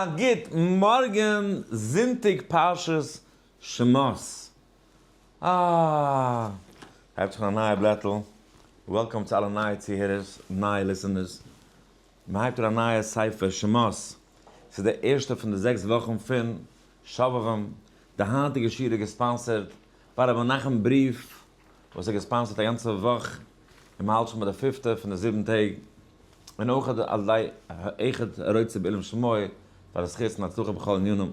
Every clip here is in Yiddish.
א גוט מארגן, זונטאג פרשת שמות. אה! הייבט זיך אן א נייע בלעטל. Welcome צו אלע נייע צוהערערס, נייע listeners. מען הייבט אן א נייע ספר שמות. ס'איז די ערשטע פון די זעקס וואכן פון שובבים. די היינטיגע שיעור איז גע sponsored ביי רבי מנחם בריעף, וואס האט גע sponsored א גאנצע וואך, און מען האלט שוין ביי די פיפטע פון די זיבן טעג. און אויך על ידי האחד הרוצה בעילום שמו, פאר די זכות און הצלחה בכל ענינים.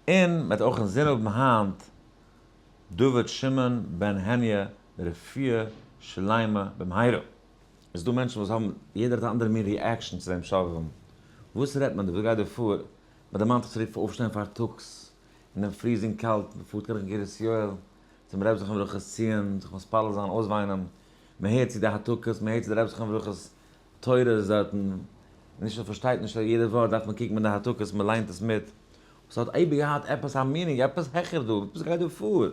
און מען וועט אויך אינזין האבן היינט דוד שמעון בן הניה לרפואה שלימה במהרה. עס איז דא מענטשן וואס האבן, יעדער האט א אנדערע מין reaction צו דעם שובבים. וואס רעדט מען דא? וואס גייט דא פאר? מען דערמאנט זיך צוריק פון אויפשטיין פארטאגס אין דעם freezing קאלט, מען פארט קיין קרית יואל צום רב זכרונו לברכה'ס ציון, זיך מתפלל זיין, אויסוויינען, מען הערט צו די התקות, מען הערט צו די רב זכרונו לברכה'ס תורות דארטן, נישט מען פארשטייט נישט יעדע ווארט דארף מען קוקן מיט די התקות, מען ליינט עס מיט, עס האט אייביג געהאט עפעס א meaning, עפעס העכער דא, וואס גייט דא פאר?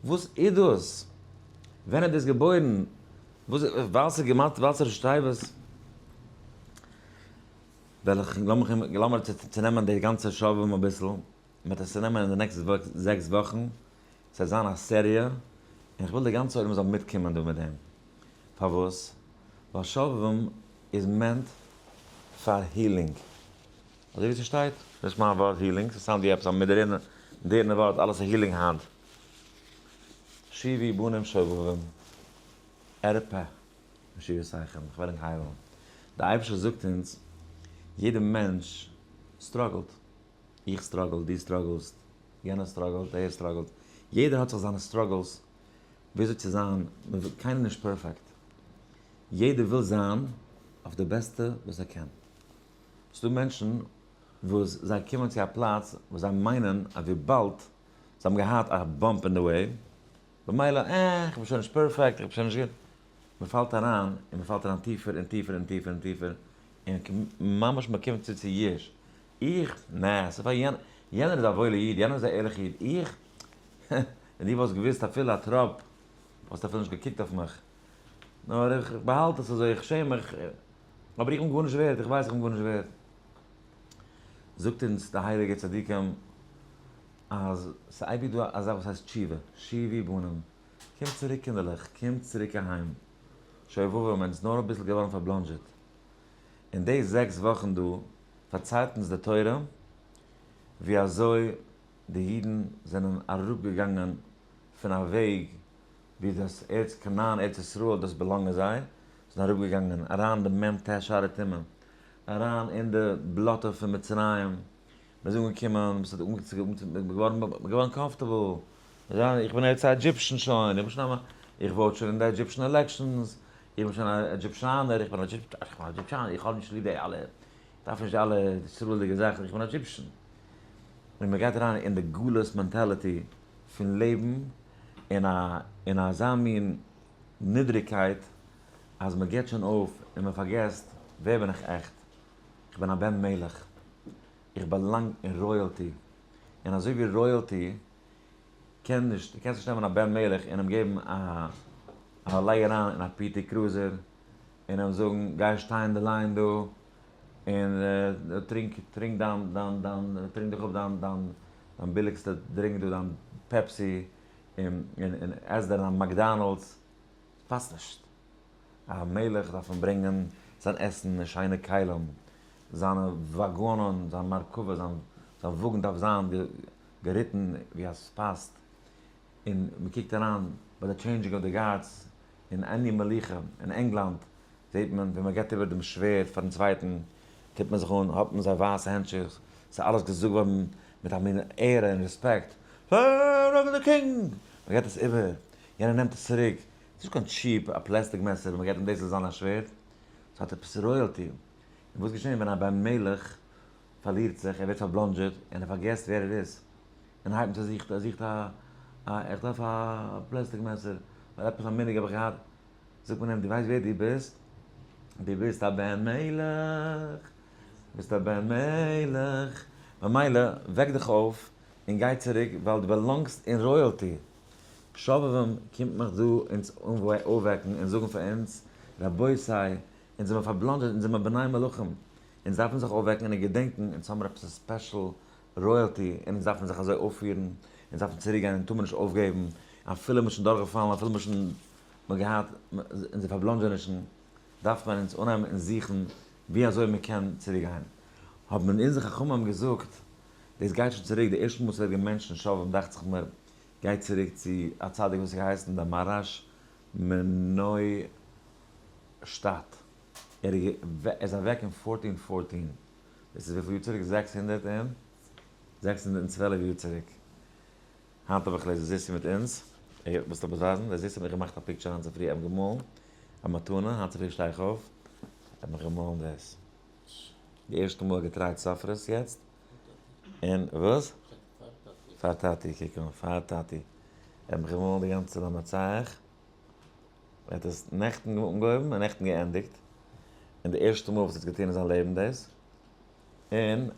וואס איז דאס? ווען איז דאס געבוירן? וואס ווייל ס'איז געמאלט ווייל ס'איז ראשי תיבות? וועל איך לאמיך לאמיר צונעמען די גאנצע שובבים אביסל, מ'וועט עס צונעמען אין די נעקסטע זעקס וואכן, ס'וועט זיין א סעריע, און איך וויל די גאנצע עולם זאל מיטקומען דא מיט דעם. פארוואס? ווייל שובבים איז meant פאר healing. אזוי ווי ס'שטייט, נישט מיין ווארט healing, ס' sound ווי עפעס א מאדערנע ווארט, אלעס איז healing היינט. שובו בנים שובבים, ארפא משובותיכם, איך וועל ענק היילן. דער אייבערשטער זאגט אונז, יעדער מענטש struggle ט, איך struggle, דו struggle סט, יענער struggle ט, דער struggle ט, יעדער האט זיך זיינע struggles וויאזוי צו זיין, קיינער נישט פערפעקט, יעדער וויל זיין אויף די בעסטע וואס ער קען. ס'דא מענטשן וואס זיי קומען צו א פלאץ וואס זיי מיינען אז וויבאלד זיי האבן געהאט א bump אין די way, במילא אה, איך בין שוין נישט פערפעקט, איך בין שוין נישט גוט. מען פאלט אריין און מען פאלט אריין טיפער און טיפער און טיפער און טיפער, און ממש מען קומט צו צו יאוש. איך? נע, ס'איז פאר יענער, יענער איז א וואוילע איד, יענער איז א ערליכע איד, איך? ווען דו וואלסט געוואוסט אפילו א טראפ, וואלסטו אפילו נישט געקוקט אויף מיך. נאר איך באהאלט עס אזוי, איך שעם מיך, אבער איך בין גארנישט ווערד, איך ווייס איך בין גארנישט ווערד. זאגט אונז די הייליגע צדיקים אז ס'איז אייביג דא א זאך וואס הייסט תשובה, שובו בנים, קומט צוריק קינדערלעך, קומט צוריק אהיים, שובבים, מען איז נאר אביסל געווארן פארבלאנדזשעט. אין די זעקס וואכן דא פארציילט אונז די תורה ווי אזוי די אידן זענען אראפגעגאנגען פון א וועג ווי דאס ארץ כנען ארץ ישראל דאס באלאנגען זיי, זענען אראפגעגאנגען אריין די מ ט שערי טומאה, אריין אין די בלאטע פון מצרים, מען איז אנגעקומען, מען איז געווארן comfortable, איך בין יעצט א Egyptian שוין, איך בין שוין א, איך vote שוין אין די Egyptian elections, איך בין שוין א עגיפשאנער, איך בין א עגיפשאנער, איך האב נישט ליב די אלע, איך דארף נישט די אלע ישראל'דיגע זאכן, איך בין א Egyptian. און מען גייט אריין אין די גלות mentality פון לעבן אין א אין אזא מין נידריגקייט אז מען גיבט שוין אויף און מען פארגעסט ווער בין איך עכט, איך בין א בן מלך, איך באלאנג אין royalty, און אזוי ווי royalty קען נישט, דו קענסט נישט נעמען א בן מלך און אים געבן א א לייג אריין אין א PT Cruiser און אים זאגן גיי שטיי אין די line דא און טרינק טרינק דיין דיין דיין טרינק דיך אפ דיין דיין דיין ביליגסטע drink דא דיין Pepsi און און עס דיר א McDonald's, פאסט נישט. א מלך דארף מען ברענגען זיין עסן אין שיינע כלים, זיינע וואגאנען, זיין מרכבה, זיין זיין וואגן דארף זיין געריטן ווי עס פאסט, און מען קוקט אריין ביי די changing of the guards אין עני מלוכה אין ענגלאנד זעט מען ווען מען געבט איבער דעם שווערד פארן צווייטן טוט מען זיך אן, האט מען זיי ווייסע הענטשיך, ס'איז אלעס געזאגט געווארן מיט א מין עהרע און רעספעקט, Serve the king! מען געבט עס איבער, יענער נעמט עס צוריק, ס'איז נישט קיין cheap א פלעסטיק מעסער מען געבט אים דאס זאל זיין א שווערד, ס'האט עפעס royalty, און וואס געשען ווען א בן מלך פארלירט זיך, ער ווערט פארבלאנדזשעט און ער פארגעסט ווער ער איז, און הייבט אן צו זוכט, ער זוכט א א איך דארף א פלעסטיק מעסער, ווייל עפעס א מנהג האב איך געהאט, זאגט מען אים דו ווייסט ווער דו ביסט? דו ביסט א בן מלך, ביסט א בן מלך, ממילא וועק דיך אויף און גיי צוריק ווייל דו באלאנגסט אין royalty. שובבים קומט מיך דא אונז אויפוועקן און זאגן פאר אונז, רבותי, אונז זעמער פארבלאנדזשעט, אונז זעמער בני מלכים, אונז דארפן זיך אויפוועקן און געדענקן, אונז האמיר עפעס א special royalty, און אונז דארפן זיך אזוי אויפפירן, אונז דארפן צוריקגיין און טאר מען נישט אויפגעבן, אפילו מ'איז שוין דורכגעפאלן, אפילו מ'איז שוין מ'האט געהאט אונזער פארבלאנדזשענישן, דארף מען אונז אנהייבן און זוכן ווי אזוי מ'קען צוריקגיין. האבן אונזער חכמים געזאגט, דאס גייט שוין צוריק, די ערשטע מאל ס'ווערט גע mention ט שובבים דאכט זיך מיר גייט צוריק צו א צדיק וואס האט געהייסן דער מהר"ש מנוישטאט, ער איז אוועק אין fourteen fourteen, דאס איז וויפיל יאר צוריק? 600 און 612 יאר צוריק. היינט האב איך לעזער זיסי מיט אונז, וואס לאמיר ווייזן, לעזער זיסי האט מיך געמאכט א picture היינט צופרי, ער האט געמאלן א מתנה, היינט צופרי שטיי איך אויף, ער האט מיך געמאלן דאס. די ערשטע מאל גע try ט ספרות יעצט, און וואס? פאר טאטי, קוק אן, פאר טאטי. ער האט מיך געמאלן די גאנצע למצח. ער האט עס נעכטן אנגעהויבן און נעכטן געענדיגט. און די ערשטע מאל וואס ער האט געטון אין זיין לעבן דאס. און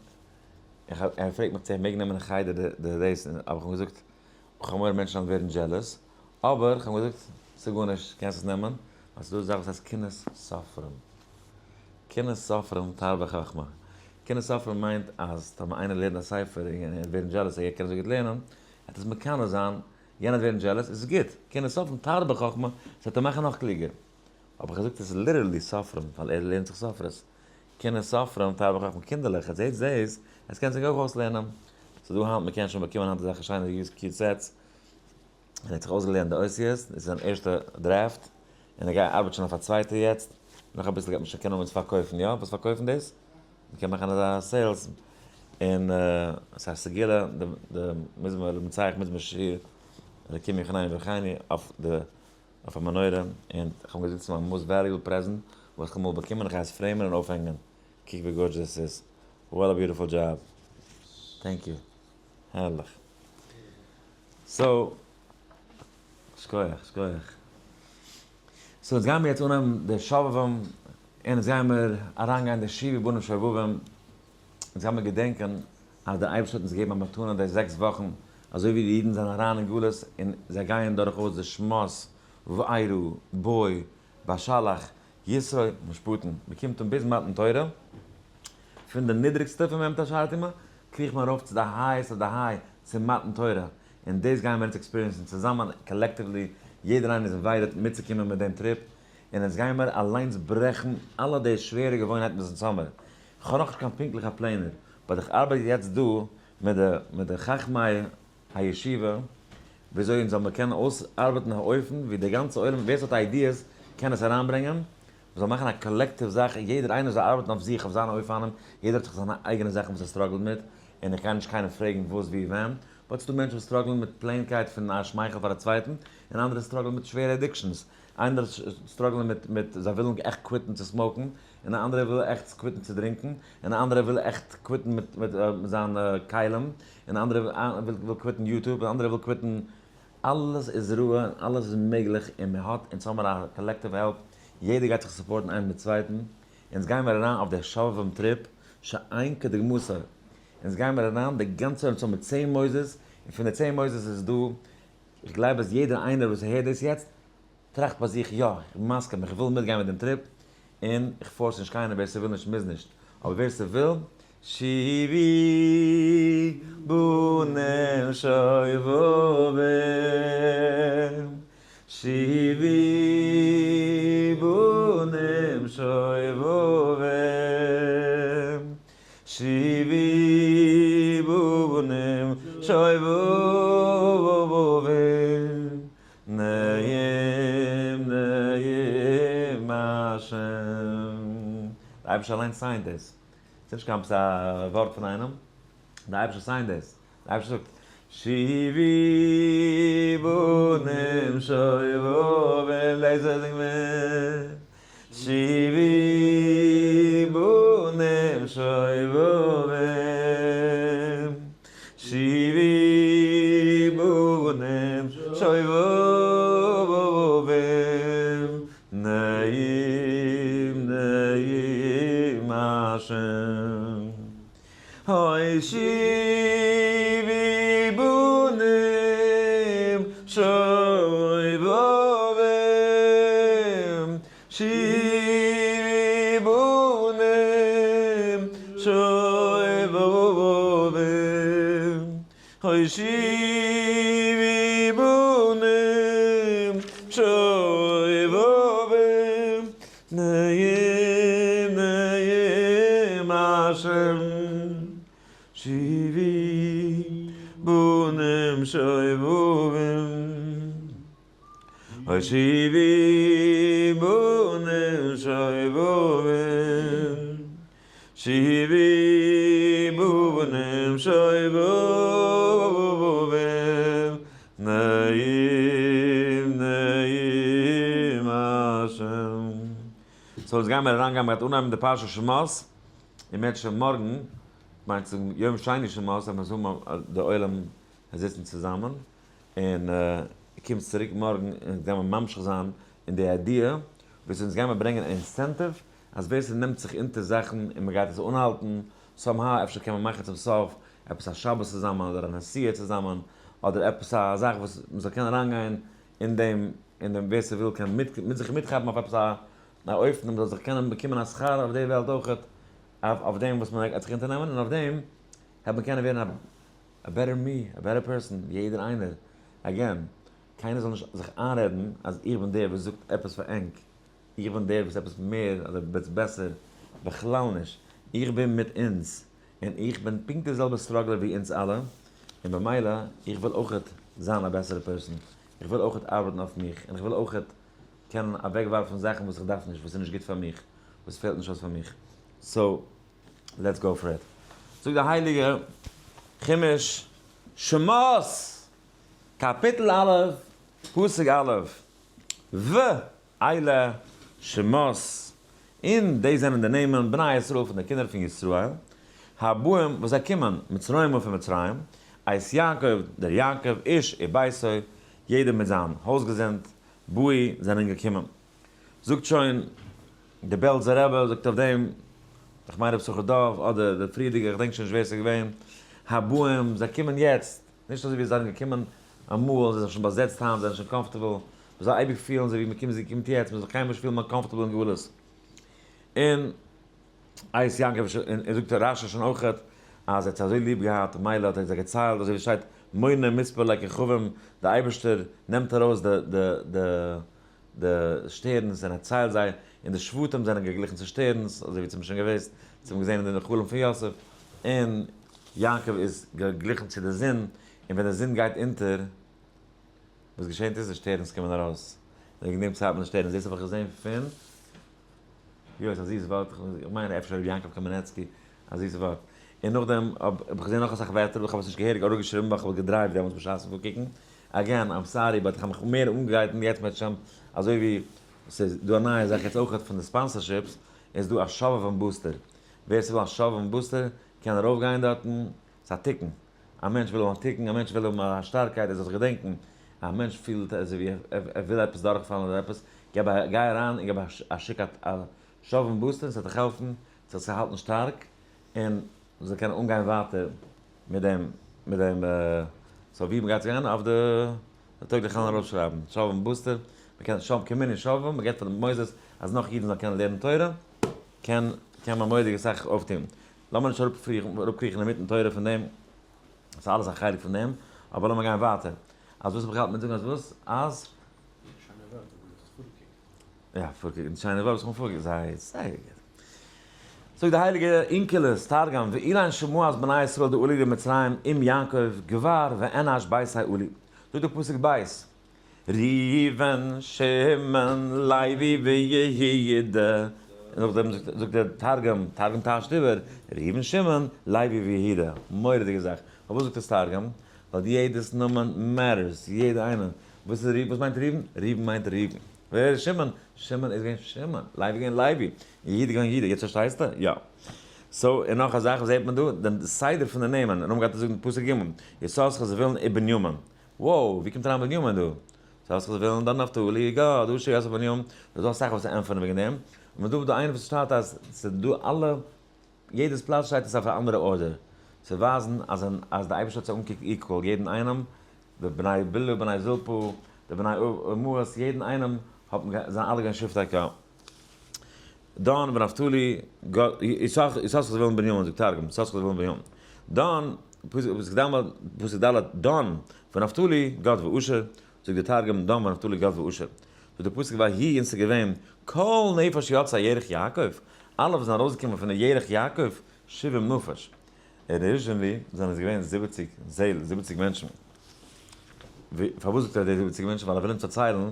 איך האב, ער פרעגט מיך צו ער מעג נעמען אין חדר די דאס, און האב איך אים געזאגט, איך האב מורא מענטשן וועלן ווערן jealous, אבער איך האב אים געזאגט, ס'איז גארנישט, קענסט עס נעמען, ווייל ס'איז דא א זאך וואס הייסט קנאת סופרים. קנאת סופרים תרבה חכמה. קנאת סופרים מיינט אז טאמער איינער לערנט א ספר און ער וועט ווערן jealous אז ער קען אזוי גוט לערנען, וועט עס מקנא זיין, יענער וועט ווערן jealous, עס איז גוט, קנאת סופרים תרבה חכמה, עס וועט אים מאכן נאך קלוגער. האב איך געזאגט עס איז literally סופרים, ווייל ער לערנט זיך ספרות. קנאת סופרים תרבה חכמה, קינדערלעך, עטס זעטס דאס, עטס קענטס זיך אויך אויסלערנען. ס'איז דא היינט, מ'קען שוין באקומען היינט אזעלכע שיינע use cute sets. ער האט זיך אויסגעלערנט די אותיות, דאס איז זיין ערשטע draft, און ער גייט ארבעט שוין אויף א צווייטע יעצט, נאך אביסל גייט מען שוין קענען אונז פארקויפן, יא? וואס פארקויפן דאס? מען קען מאכן אזא sales, און ס'איז א סגולה, די מזמור לנצח מזמור שיר, אלקים יחנני וברכני, אויף די אויף א מנורה, און איך האב געזאגט ס'איז מיין most valuable present וואס איך האב אמאל באקומען, איך גיי עס frame ען און אויפהענגען, קוק ווי gorgeous עס איז, what a beautiful job, thank you, הערליך. so, שכוח, שכוח. so אונז גיימיר יעצט אנהייבן די שובבים, און אונז גיימיר אריינגיין די שובו בנים שובבים, אונז גיימיר געדענקען אז דער אייבערשטער האט אונז געגעבן א מתנה די זעקס וואכן, אזוי ווי די אידן זענען אריין אין גלות און זיי גייען דורכאויס די שמות וארא, בא, בשלח, יתרו, משפטים, מען קומט אן ביז מתן תורה, פון די נידריגסטע פון מ"ט שערי טומאה, קריכט מען ארויף צו די highest of the high, צו מתן תורה, און דאס גייען מיר אונז experience ן צוזאמען, collectively, יעדער איינער איז invited מיטצוקומען מיט דעם trip, און אונז גייען מיר אליינס ברעכן אלע די שווערע געוואוינהייטן וואס אונז האמיר. כ'האב נאכנישט קיין פונקטליכע פלענער, but איך ארבייט יעצט דא מיט די מיט די חכמי הישיבה וויאזוי אונז זאל מיר קענען אויסארבעטן א אופן ווי די גאנצע עולם ווער ס'האט ideas קען עס אריינברענגען, מ'זאל מאכן א collective זאך יעדער איינער זאל ארבעטן אויף זיך אויף זיינע אופנים, יעדער האט זיך זיינע אייגענע זאכן וואס ער struggle ט מיט, און איך גיי נישט קיינעם פרעגן וואס ווי ווען, but ס'דא מענטשן וואס struggle ן מיט plain קייט פון א שמייכל פאר א צווייטן, און אנדערע struggle ן מיט שווערע addictions, אנדערע struggle ן מיט מיט זיי ווילן עכט quit ן צו smoke ן, און א אנדערע וויל עכט quit ן צו דרינקן, און א אנדערע וויל עכט quit ן מיט מיט זיינע כלים, און א אנדערע וויל quit ן YouTube, און א אנדערע וויל quit ן, אלעס איז ראוי און אלעס איז מעגליך און מען האט אונז האמער א collective help, יעדער גייט זיך support ן איינער מיט צווייטן, אונז גיימער אריין אויף די שובבים trip שאין כדוגמתו, אונז גיימער אריין די גאנצע אונז האמער צען מוסדות, און פון די צען מוסדות איז דא, איך גלייב אז יעדער איינער וואס הערט דאס יעצט, טראכט ביי זיך, יא, איך בין מסכים, איך וויל מיטגיין מיט דעם trip, און איך force נישט קיינעם, ווער ס'וויל נישט מוז נישט, אבער ווער ס'וויל, שובו בנים שובבים, שובו בנים שובבים, שובו בנים שובבים, נעים נעים השם. די אייבערשטער אליינס sign ט דאס. ס'איז נישט קיין עפעס א ווארט פון איינעם. די אייבערשטער sign ט דאס. די אייבערשטער זאגט, שובו בנים שובבים, לעיזער זינג מיט. שובו בנים שובבים, שובו בנים שובבים, נעים נעים השם. אוי שובו בנים שובבים, שובו בנים. הושיבי בנים שובבים נעים נעים השם שיבי בנים שובבים הושיבי בנים שובבים שיבי בנים שובבים נעים נעים השם. so אונז גיימער אריינגיין מ'גייט אנהייבן די פרשה שמות, אם ירצה השם מארגן, מיינט צום יום שני שמות, וועט מען עס האבן די עולם זיצן צוזאמען, און קומטס צוריק מארגן און גיימער ממשיך זיין אין די idea, וואס אונז גיימער ברענגען א incentive אז ווער ס'נעמט זיך אונטער זאכן און מ'גייט עס אנהאלטן, somehow אפשר קען מען מאכן צום סוף עפעס א שבת צוזאמען אדער א נסיעה צוזאמען, אדער עפעס א זאך וואס מ'זאל קענען אריינגיין אין דעם, אין דעם ווער ס'וויל קען מיט מיט זיך מיטכאפן אויף עפעס א א אופן מ'זאל זיך קענען באקומען א שכר אויף די וועלט אויכעט אויף דעם וואס מ'גייט זיך אונטערנעמען און אויף דעם העט מען קענען ווערן א better me, א better person, יעדער איינער, again, קיינער זאל נישט זיך איינרעדן אז איך בין דער וואס זאגט עפעס פאר ענק, איך בין דער וואס עפעס מער אדער בעסער, בכלל נישט, איך בין מיט אונז, און איך בין פונקט די זעלבע struggler ווי אונז אלע, און במילא איך וויל אויכעט זיין א בעסערע person, איך וויל אויכעט ארבעטן אויף מיך, און איך וויל אויכעט קענען אוועקווארפן זאכן וואס איך דארף נישט, וואס איז נישט גוט פאר מיך, וואס פעלט נישט אויס פאר מיך, so let's go for it. זאגט די הייליגע חומש שמות קאפיטל א' פסוק א', ואלה שמות, און דאס זענען די נעמען בני ישראל פון די קינדער פון ישראל, הבאים וואס זיי קומען, מצרימה פון מצרים, את יעקב, דער יעקב, איש וביתו, יעדער מיט זיין הויזגעזינד, באו, זענען געקומען. זאגט שוין דער בעלזער רבי זאגט אויף דעם, איך מיין רבי יששכר דוב אדער דער פריערדיגער, איך דענק שוין נישט ווער עס איז געווען, הבאים, זיי קומען יעצט, נישט אזוי ווי זיי זענען געקומען אמאל, זיי זענען שוין באזעצט היינט, זיי זענען שוין comfortable, מען זאל אייביג פילן אזוי ווי מען קומט, זי קומט יעצט, מען זאל קיינמאל נישט פילן מער comfortable אין גלות. און את יעקב, און זאגט רשי שוין אויכעט, אז ער האט זיי אזוי ליב געהאט, מילא האט ער זיי געציילט, אזוי ווי שטייט, מונה מספר לכוכבים, די אייבערשטער נעמט ארויס די די די די שטערנס און ער ציילט זיי, און די שבטים זענען געגליכן צו שטערנס, אזוי ווי צום שוין געוואוסט, צום געזען אין די חלום פון יוסף, און יעקב איז געגליכן צו די זון, און ווען די זון גייט אונטער, וואס געשענט איז, די שטערנס קומען ארויס, וועגן דעם ציילט מען די שטערנס, דאס האב איך געזען פון, יוי, ס'איז א זיס ווארט, איך מיין אפשר ר' יעקב קאמענעצקי, א זיסע ווארט. און נאכדעם האב איך געזען נאך אסאך ווערטער, אבער איך האב עס נישט געהעריג אראפגעשריבן ווייל איך האב געדרייווט דעמאלטס בשעת'ן פארקוקן. again, I'm sorry, but איך האב מיך מער אנגעגרייט און יעצט מיט שם, אזוי ווי ס'איז דא א נייע זאך יעצט אויכעט פון די sponsorships, איז דא א שובבים booster. ווער ס'וויל א שובבים booster קען ארויפגיין דארטן, ס'איז א תיקון. א מענטש וויל האבן א תיקון, א מענטש וויל האבן א שטארקייט, ער זאל זיך געדענקן. א מענטש פילט אזוי ווי ער וויל עפעס דורכפאלן אדער עפעס, געב א, גיי אריין און געב א שיק א שובבים booster און ס'וועט דיך העלפן זיך צו האלטן שטארק און מ'זאל קענען אנגיין ווייטער מיט דעם מיט דעם so ווי מ'גייט גיין אויף די טויגליך קען ארויפשרייבן שובבים booster, מ'קען שוב כמנין שובבים, מ'געבט פאר די מוסדות אז נאך אידן זאלן קענען לערנען תורה, קען קען מען מורא'דיג אסאך אויפטון. לאמיר נישט אראפקריכן אינמיטן תורה פון דעם, ס'איז אלעס א חלק פון דעם, אבער לאמיר גיין ווייטער. אז וואס האב איך געהאלטן מיט זאגן אז וואס? אז. שיינע ווערטער וואס דו האסט פארגעקוקט. יא, פארגעקוקט, שיינע ווערטער וואס איך האב פארגעקוקט, זייער זייער גוט. זאגט די הייליגע אונקלוס, תרגום, ואלין שמות בני ישראל דעלו למצרים עם יעקב גבר ואנש ביתיה עלו. זאגט דער פסוק בית, ראובן, שמעון, לוי ויהודה, און נאכדעם זאגט דער תרגום, תרגום טייטשט איבער, ראובן שמעון, לוי ויהודה, מורא'דיגע זאך, פארוואס זאגט עס תרגום? ווייל יעדעס נאמען matters, יעדע איינער, וואס איז ראובן, וואס מיינט ראובן? ראובן מיינט ראובן, ווער איז שמעון? שמעון איז געווען שמעון, לוי איז געווען לוי, יהודה איז געווען יהודה, יעצט פארשטייסטו? יא. so, און נאך א זאך וואס זעט מען דא, די סדר פון די נעמען, און נאכדעם גייט ער זאגן פסוק ג', יששכר זבולון ובנימין, wow, ווי קומט אריין בנימין דא? יששכר זבולון דן נפתלי גד אשר יוסף בנימין, ס'איז דא אסאך וואס צו ענטפערן וועגן דעם, און דא איז דא איינער וואס שטייט אז ס'איז דא אלע, יעדעס פלאץ שטייט עס אויף א אנדערע order, צו ווייזן אז אז די אייבערשטער האט זיי אנגעקוקט equal, יעדן איינעם, די בני בלהה בני זלפה, די בני אמהות, יעדן איינעם האט מען, זענען אלע געווען שבטי קה. דן ונפתלי, יששכר זבולון בנימין, זאגט תרגום, יששכר זבולון בנימין. דן. פסוק ד', פסוק ד', דן ונפתלי, גד ואשר, זאגט די תרגום, דן ונפתלי גד ואשר. זאגט די פסוק ויהי און ס'איז געווען, כל נפש יוצאי ירך יעקב, אלע וואס זענען ארויסגעקומען פון די ירך יעקב, שבעים נפש. Originally זענען עס געווען 70 זעל, 70 מענטשן. פארוואס זאגט ער די 70 מענטשן? ווייל ער וויל אונז פארציילן,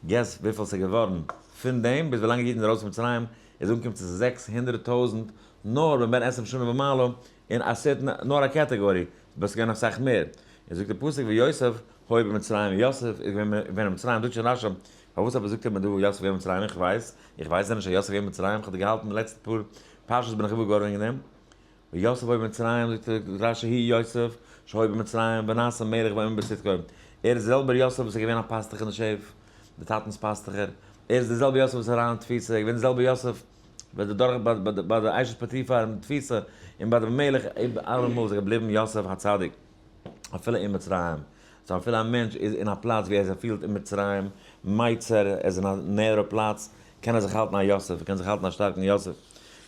guess וויפיל ס'איז געווארן פון דעם ביז ווילאנג אידן זענען ארויס פון מצרים, איז אנגעקומען צו 600,000 נאר מבן עשרים שנה ומעלה, אין א certain נאר א category, but ס'איז געווען אסאך מער. און זאגט דער פסוק ויוסף היה במצרים, יוסף איז געווען אין מצרים, זאגט שוין רש"י, פארוואס אבער זאגט ער מיר דא יוסף געווען אין מצרים, איך ווייס, איך ווייס דען נישט אז יוסף געווען אין מצרים, איך האב דיר געהאלטן די לעצטע פאר פרשות בין איך איבער געווארן וועגן דעם. ויוסף היה במצרים, זאגט רש"י הוא יוסף שהיה במצרים ונעשה מלך ואומר בצדקו, ער איז דער זעלבער יוסף וואס איז געווען א פאסטוך אין די שעף, די טאטנ'ס פאסטוכער, ער איז דער זעלבער יוסף וואס איז אריין אין תפיסה, ער איז געווען דער זעלבער יוסף ביי די דורך ביי די אשת פוטיפר אין תפיסה, און ביי די מלך, אלעמאל איז ער געבליבן יוסף הצדיק, אפילו אין מצרים, so אפילו א מענטש איז אין א פלאץ ווי ער זיך פילט אין מצרים, מיצר, ער איז אין א narrow פלאץ, קען ער זיך האלטן א יוסף, ער קען זיך האלטן א שטארקן יוסף.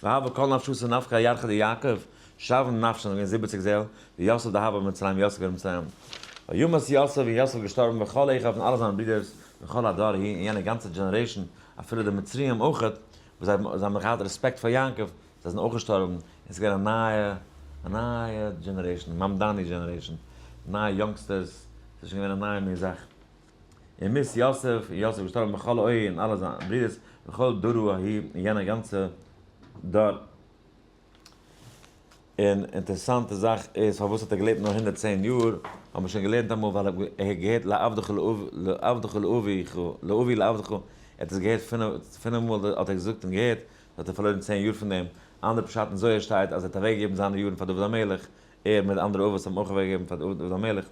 והוה כל נפשתא נפקא ירחא דיעקב, שבעין נפשין זענען געווען 70 זעל, ויוסף דהוה במצרים, יוסף געווען אין מצרים. וימת יוסף, און יוסף געשטארבן, וכל אחיו און אלע זיינע ברידערס, וכל הדור ההוא, און יענע גאנצע generation, אפילו די מצריים אויכעט, וואס זיי האבן געהאט רעספעקט פאר יעקב, זיי זענען אויך געשטארבן, און ס'איז געווען א נייע, א נייע generation, מאמדאני generation, נייע youngsters, ס'איז שוין געווען א נייע מין זאך. ומית יוסף, און יוסף איז געשטארבן וכל אחיו און אלע זיינע ברידערס, וכל דרא ההוא, און יענע גאנצע דור. און אינטערעסאנטע זאך איז פארוואס האט ער געלעבט נאר 110 יאר, האבן מיר שוין געלערנט אמאל ווייל ער האט געהערט לעבדך לעבדך לאביך לאבי לעבדך, ער האט עס געהערט פינף מאל האט ער געזאגט און געהערט, האט ער פארלוירן 10 יאר פון דעם, אנדערע פשט אין זוהר שטייט אז ער האט אוועקגעגעבן זיינע יארן פאר דוד המלך, ער מיט אנדערע אבות האבן אויך אוועקגעגעבן פאר דוד המלך,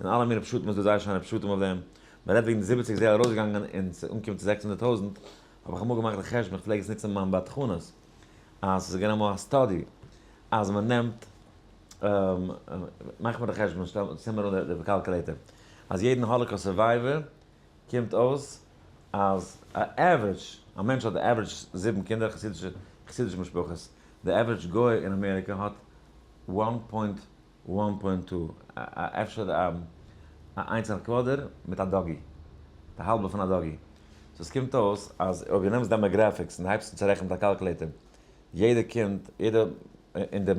און אלע מיני פשטים איז דא זייער שיינע פשטים אויף דעם, מען רעדט וועגן די 70 זעהל ארויסגעגאנגען און ס'איז אנגעקומען צו 600,000, האב איך אמאל געמאכט די חשבון, איך פלעג עס נוצן אין מיין בדחנות, אז ס'איז געווען אמאל א study אז מען נעמט, מאך מיר די חשבון, שטעל, צינד מיר אן די calculator, אז יעדן Holocaust survivor קומט אויס אז א average, א מענטש האט די average זיבן קינדער, חסידישע, חסידישע משפחות, די average גוי אין אמעריקע האט one point one point two, אפשר א איינס און א quarter מיט א doggy, די האלבע פון א doggy. So עס קומט אויס אז אויב דו נעמסט demographics און הייבסט אן צו רעכענען מיט א calculator, יעדע קינד, יעדע, און די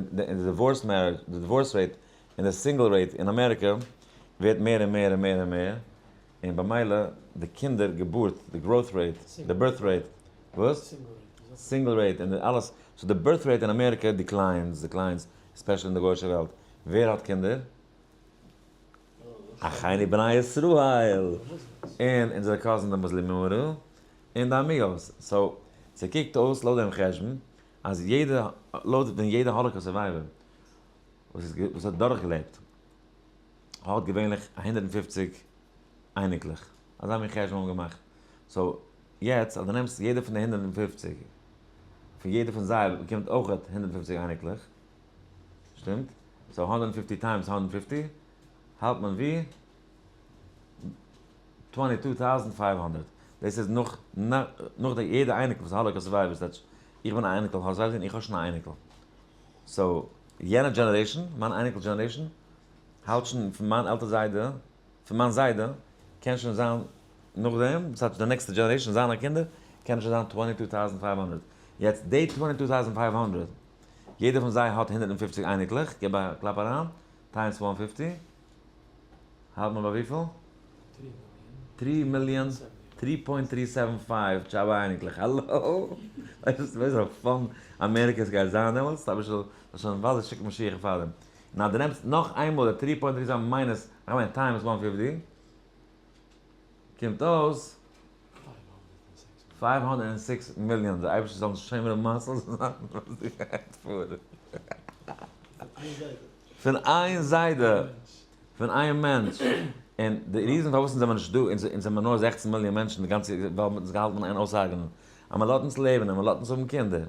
divorce marriage, די divorce rate און די single rate אין אמעריקע ווערט מער און מער און מער און מער, און במילא די קינדער געבורט, די growth rate, די birth rate, וואס? Single rate און אלעס, so די birth rate אין אמעריקע declines, declines, especially אין די גוי'אישע וועלט. ווער האט קינדער? אחינו בני ישראל! און אונזערע cousin די מוסלימער, און די amigos. So, ס'קוקט אויס לויט דעם חשבון, אז יעדע, לויט ווען יעדע Holocaust survivor וואס האט דורכגעלעבט, האט געווענליך 150 אייניקלעך. אזא מין חשבון האבן געמאכט. So, יעצט, אז דו נעמסט יעדע פון די 150, פון יעדע פון זיי באקומט אויך 150 אייניקלעך. שטימט? So 150 times 150 האלט מען ווי 22,500. דאס איז נאך נאך די יעדע אייניקל וואס Holocaust survivors, that's איך בין א אייניקל Holocaust survivor און איך האב שוין א אייניקל. So, יענע generation, מיין אייניקל generation, האלט שוין פון מיין עלטער זיידע, פון מיין זיידע, קען שוין זיין נאכדעם, דאס הייסט די נעקסטע generation, זיינע קינדער, קען שוין זיין 22,500. יעצט די 22,500, יעדער פון זיי האט 150 אייניקלעך, געב א קלאפ אריין, times 150, האלט מען ביי וויפיל? 3 מיליאן, 3.375 טשאבא אייניקלעך, האלא? ווייסט וואס fun אמעריקע עס גייט זיין דעמאלטס? אביסל, שוין ווייל זיי שיקן משיח פאר דעם. נאר דו נעמסט נאך איינמאל די 3.37 minus, איך מיין times 150, קומט אויס 506 מיליאן. דער אייבערשטער זאל נישט שומר ומציל זיין וואס דא גייט פאר. פון איין זיידע, פון איין מענטש. און די reason פארוואס אונז זעמער נישט דא, אונז זעמער נאר 16 מיליאן מענטשן די גאנצע, ווייל מ'האט אונז געהאלטן אין איין אויסהרג'נען. אז מ'לאזט אונז לעבן און מ'לאזט אונז האבן קינדער,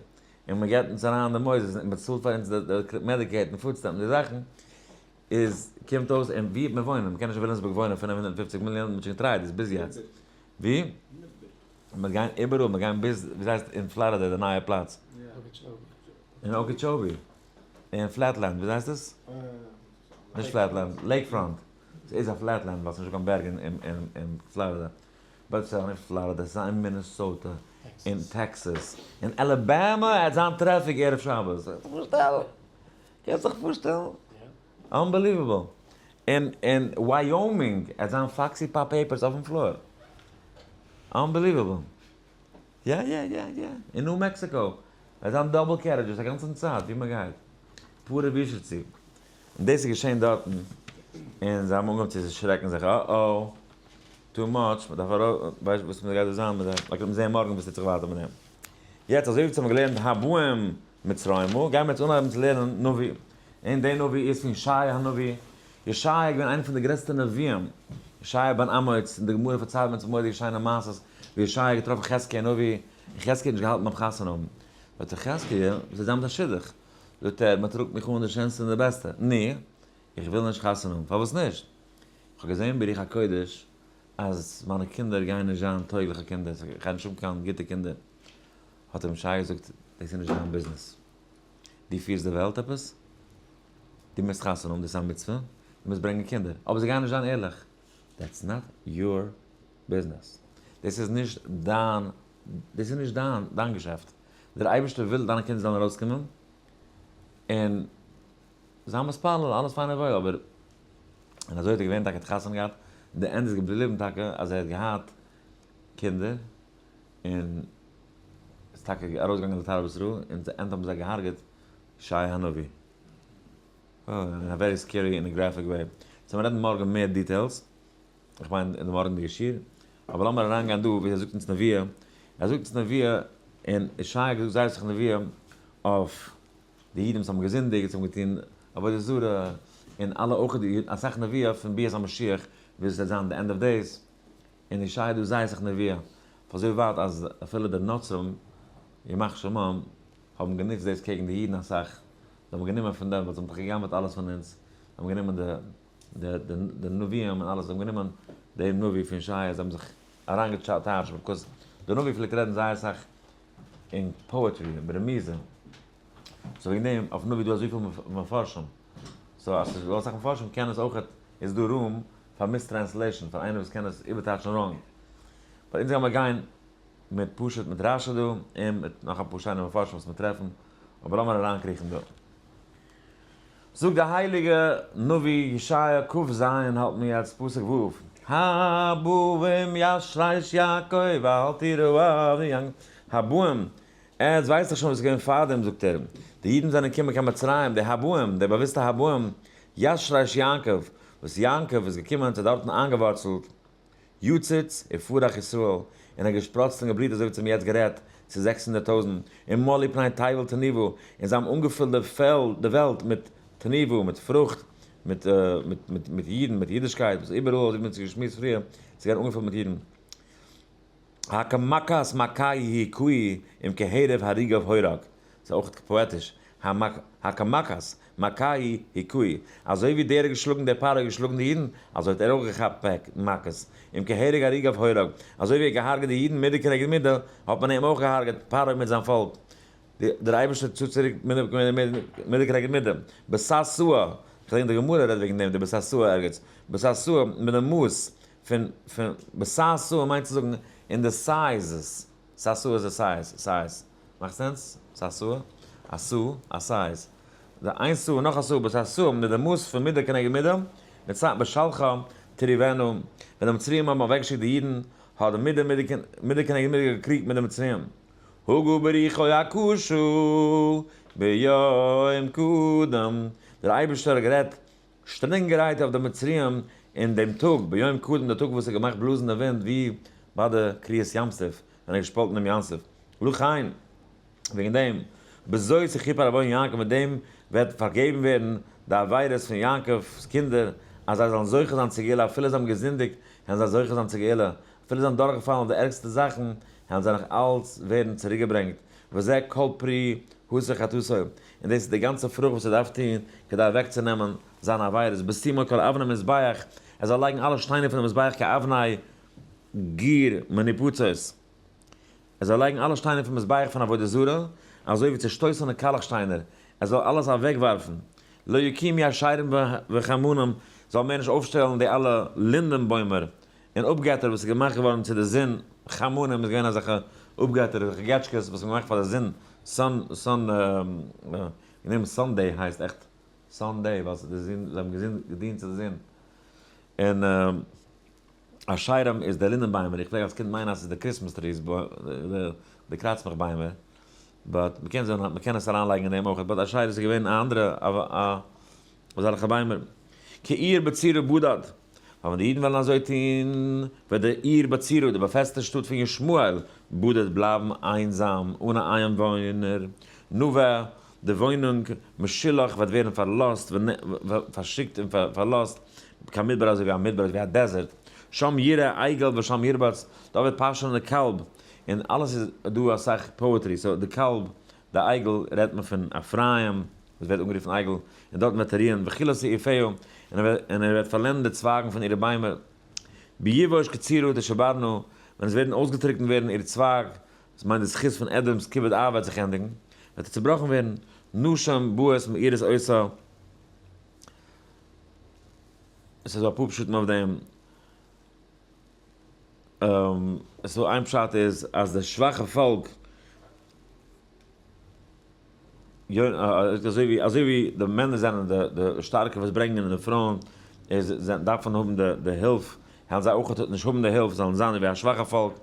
און מ'געבט אונז אריין די מוסדות און מ'צאלט פאר אונז די Medicaid און food stamp און די זאכן, איז קומט אויס, און ווי מיר וואוינען, מ'קען נישט אין וויליאמסבורג וואוינען 550 מיליאן, מ'האט שוין געטרייט דאס ביז יעצט. ווי? מיר גייען איבעראל, מיר גייען ביז, ווי הייסט אין פלארידע די נייע פלאץ? אין אוקיטשאבי. אין Flatland, ווי הייסט עס? נישט flatland, lakefront. ס'איז א flatland ווייל ס'איז נישטא קיין בערג אין פלארידע. but ס'איז נישט פלארידע, ס'איז אין מינעסאוטע, אין טעקסעס, אין אלאבאמא עט זיין traffic ערב שבת. פארשטעל? קענסט זיך פארשטעלן? Unbelievable. אין אין ווייאמינג עט זיין Foxy Pop papers אויפן floor. Unbelievable. יא יא יא יא. אין ניו מעקסיקא עט זיין double carriages א גאנצן צייט ווי מען גייט. פארע בישער צו. און דאס איז געשען דארטן. און זיי האבן אנגעהויבן צו שרעקן זיך, אה אה, too much, מען דארף ארויס, ווייסט וואס מען גייט דא זיין מיט דעם, מ'קען זען מארגן וואס טוט זיך ווייטער מיט דעם. יעצט אזוי ווי אונז האבן געלערנט הבאים מצרימה, גייען מיר יעצט אנהייבן צו לערנען נביא. און דער נביא איז פון ישעיה הנביא. ישעיה איז געווען איינער פון די גרעסטע נביאים. ישעיה בן אמוץ, און די גמרא פארציילט אונז מורא'דיגע שיינע מעשות, ווי ישעיה האט געטראפן חזקיה הנביא, און חזקיה האט נישט געהאלטן ביים חתונה האבן. זאגט ער, חזקיה, וואס איז דען מיט א שידוך? זאגט ער, מען טראגט מיך אן די שענסטע און די בעסטע. נו, איך וויל נישט חתונה האבן. פארוואס נישט? איך האב געזען ברוח הקודש אז מיינע קינדער גייען נישט זיין טויגליכע קינדער, איך גיי נישט האבן קיין גוטע קינדער. האט אים ישעיה געזאגט, דאס איז נישט דיין ביזנעס. דו פירסט די וועלט עפעס? דו מוזט חתונה האבן, דאס איז א מצוה, דו מוזט ברענגען קינדער, אבער זיי גייען נישט זיין ערליך. That's not your business. דאס איז נישט דיין, דאס איז נישט דיין, דיין געשעפט. דער אייבערשטער וויל דיינע קינדער זאלן ארויסקומען און זיין מתפלל, אלעס פיין און וואויל, אבער און אזוי האט ער געווען טאקע, האט חתונה געהאט, און די ענדע איז געבליבן טאקע אז ער האט געהאט קינדער, און איז טאקע ארויסגעגאנגען לתרבות רעה, און די ענדע האבן זיי געהארגעט ישעי' הנביא. אין א very scary און graphic way. So מיר רעדן מארגן מער details, איך מיין אין די מארגנדיגע שיעור, אבער לאמיר אריינגיין דא ווי ער זאגט אונז נביאה, ער זאגט אונז נביאה, און ישעיה האט געזאגט זייער אסאך נביאה אויף די אידן וואס האבן געזינדיגט, וואס האבן געטון עבודה זרה, און אלע אויך די אסאך נביאה פון ביאת המשיח, ווי עס וועט זיין די end of days, און ישעיה האט דא זייער אסאך נביאה, אויף אזוי ווייט אז אפילו די נוצרים ימח שמם האבן גענוצט דאס קעגן די אידן אסאך, זיי האבן גענומען פון דעם, ווייל זיי האבן דאך גע'גנב'עט אלעס פון אונז, זיי האבן גענומען די די די די נביאים און אלעס, זיי האבן גענומען דעם נביא פון ישעיה, זיי האבן זיך אריינגעטייטשט, because דער נביא פלעגט רעדן זייער אסאך אין poetry, ברמיזה, so וועגן דעם אויף נביא איז דא אזויפיל מפרשים, so אז ס'איז דא אסאך מפרשים קען עס אויכעט, איז דא room פאר mistranslation, פאר איינער וואס קען עס איבערטייטשן wrong. But אונז גיימער גיין מיט פשוט מיט רשי דא, און מיט נאך אפאר שיינע מפרשים וואס מיר טרעפן, אבער לאמיר אריינקריכן דא. זאגט די הייליגע נביא ישעיה כ ז, האלט מיר יעצט פסוק ו', הבאים ישרש יעקב אל תיראו אבי יעקב, הבאים, עטס ווייסט דאך שוין וואס איז געווען פארדעם, זאגט ער, די אידן זענען געקומען קיין מצרים, די הבאים, די באוויסטע הבאים, ישרש יעקב, וואס יעקב איז געקומען האט זיי דארטן איינגעווארצלט, יציץ ופרח ישראל, און ער האט געשפראצט און געבליט אזוי ווי צום יעצט גערעדט, צו 600,000, און מלאו פני תבל תנובה, און זיי האבן אנגעפילט די פעלד, די וועלט מיט תנובה, מיט פרוכט, מיט מיט מיט אידן, מיט אידישקייט, וואס איבעראל, אזוי ווי מ'האט געשמועסט פריער, ס'איז געווען אנגעפילט מיט אידן. הכמכת מכה הכוהו אם כהרב הריגב הורג, ס'איז אויך פאעטיש, הכמכת מכה הכוהו, אזוי ווי דער האט געשלאגן דער פרעה האט געשלאגן די אידן, אזוי האט ער אויך געכאפט פעק מכות, אם כהרג הריגב הורג, אזוי ווי ער האט געהארגעט די אידן מידה כנגד מידה, האט מען אים אויך געהארגעט, פרעה מיט זיין פאלק. דער אייבערשטער צאלט צוריק מידה כנגד מידה. בססוע, כ'דענק די גמרא רעדט וועגן דעם, די בססוע ערגעץ, בססוע מיט די מאס פון פון בססוע מיינט צו זאגן אין די sizes, ססוע איז די size, size, מאכט sense? ססוע? א סאה, א size. די איין סאה נאך א סאה, בססוע מיט די מאס פון מידה כנגד מידה, מצרים בשלחה תריבנו, ווען די מצריים האבן אוועקגעשיקט די אידן, האט די מידה מידה כנגד מידה געקריגט מיט די מצריים. הגה ברוחו הקשה ביום קדם, דער אייבערשטער האט גערעדט שטרענגערהייט אויף די מצריים אין דעם טאג, ביום קדם, דער טאג וואס ער האט געמאכט בלאזן די ווינט ווי ביי די קריעת ים סוף, ווען ער האט געשפאלטן דעם ים סוף. לכן, וועגן דעם, בזאת יכופר עוון יעקב, מיט דעם וועט פארגעבן ווערן די עבירות פון יעקב'ס קינדער, אז זיי זאלן זוכה זיין צו גאולה, אפילו זיי האבן געזינדיגט, וועלן זיי זוכה זיין צו גאולה, אפילו זיי האבן דורכגעפאלן אויף די ערגסטע זאכן, וועלן זיי נאך אלץ ווערן צוריקגעברענגט, וזה כל פרי הסר חטאתו, און דאס איז די גאנצע פרוכט וואס ער דארף טון כדי אוועקצונעמען זיינע עבירות, בשימו כל אבני מזבח, ער זאל לייגן אלע שטיינער פון די מזבח כאבני גיר מנופצות, ער זאל לייגן אלע שטיינער פון מזבח פון עבודה זרה, אזוי ווי צעשטויסענע קאלך שטיינער, ער זאל אלעס אוועקווארפן. לא יקימו אשרים וחמנים, זאל מער נישט אויפשטעלן די אלע לינדען בוימער און אפגעטער וואס איז געמאכט געווארן צו די זון, חמנים איז געווען אזעלכע אפגעטער, אזעלכע געטשקעס וואס מען געמאכט פאר די זון, sun, sun, גענומען Sunday הייסט עכט Sunday ווייל ס'איז די זון, זיי האבן געזינט געדינט צו די זון, און אשרים איז די לינדען ביימער, איך פלעג אלס קינד מיינען אז ס'איז די Christmas trees, די קראצמעך ביימער, but מ'קען זען מ'קען עס אריינלייגן אין דעם אויך, but אשרה איז געווען א אנדערע אזעלכע ביימער. כעיר בצורה בדד, ווייל ווען די אידן וועלן אזוי טון, וועט די עיר בצורה, די באפעסטע שטאט פון ישמעאל, בדד בלייבן איינזאם, אן א איינוואוינער, נווה, די וואוינונג, משולח, וועט ווערן פארלאזט, פארשיקט און פארלאזט, כמדבר אזוי ווי א מדבר, אזוי ווי א desert, שם ירעה עגל ושם ירבץ, דארט וועט פאשען די קאלב, און אלעס איז דא אסאך poetry, so די קאלב, די עגל רעדט מען פון אפרים, וואס ווערט אנגערופן עגל, און דארטן וועט ער רוען, וכלה סעיפיה, און ער וועט פארלענדן די צווייגן פון אירע ביימער, ביבוש קצירה תשברנה, ווען עס ווערן אויסגעטריקנט ווערן איר צווייג, דאס מיינט די זכות פון אדום'ס כיבוד אב וועט זיך ענדיגן, וועט ער צובראכן ווערן, נשים באות מעירות אותה, עס איז דא אפאר פשטים אויף דעם. so איין פשט איז אז די שוואכע פאלק, אזוי ווי אזוי ווי די מענער זענען די די שטארקע וואס ברענגען און די פרויען איז דארפן האבן די די הילף, העלן זיי אויך נישט האבן די הילף, זאלן זיין ווי א שוואכע פאלק,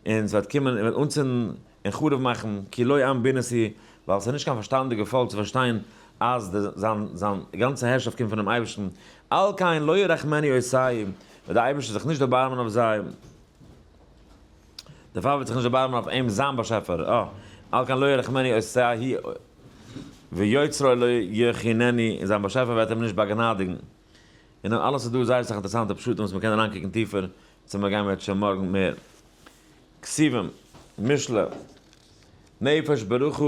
און ס'וועט קומען און וועט אנצינדן און חרוב מאכן, כי לא עם בינות הוא, ווייל ס'איז נישט קיין פארשטאנדיגע פאלק צו פארשטיין אז די זיין זיין גאנצע הערשאפט קומט פונעם אייבערשטן, על כן לא ירחמנו אותהו, וועט דער אייבערשטער זיך נישט דערבארעמען אויף זיי, דערפאר וועט זיך נישט דערבארעמען אויף אים זיין באשעפער, אה, על כן לא ירחמנו אותהו, ויוצרו לא יחננו, און זיין באשעפער וועט אים נישט באגנאדיגן. און אלעס איז דא זייער אסאך אינטערעסאנטע פשטים וואס מ'קען אריינקוקן טיפער, צו מיר גייען מיר שוין מארגן מער. כתובים, משלי, נפש ברכה,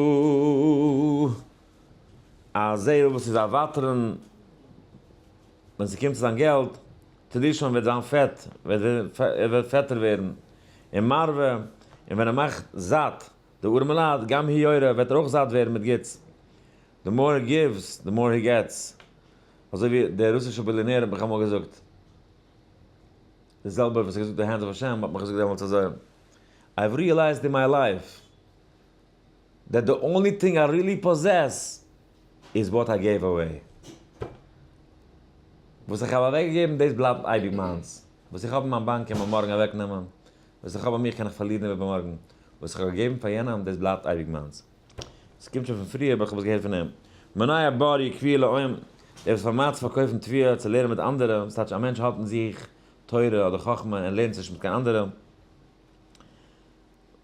א זעהל וואס איז א ותרן ווען ס'קומט צו זיין געלט, תדשן וועט זיין פעט, ער וועט פעטער ווערן, און מרווה, און ווען ער מאכט זאט די ארעמע לייט, גם הוא יורה, וועט ער אויך זאט ווערן מיט גוטס. The more he gives, the more he gets. אזוי ווי דער רוסישער ביליאנער האט מיך אמאל געזאגט. די זעלבע וואס האט געזאגט די hands of השם האט מיך געזאגט דעמאלטס אזוי, I've realized in my life that the only thing I really possess is what I gave away. וואס איך האב אוועקגעגעבן דאס בלייבט אייביג מיינס. וואס איך האב אין מיין באנק קען מען מארגן אוועקנעמען. וואס איך האב ביי מיך קען איך פארלירן איבערמארגן. וואס איך האב געגעבן פאר יענעם דאס בלייבט אייביג מיינס. עס קומט שוין פון פריער אבער איך האב עס געהערט פון אים. מניה בר יקביע לאוים, דער וואס פארמיידט צו פארקויפן תבואה צו לערנען מיט אנדערע, דאס טייטש א מענטש האלט אין זיך תורה אדער חכמה און לערנט זיך נישט מיט קיין אנדערע,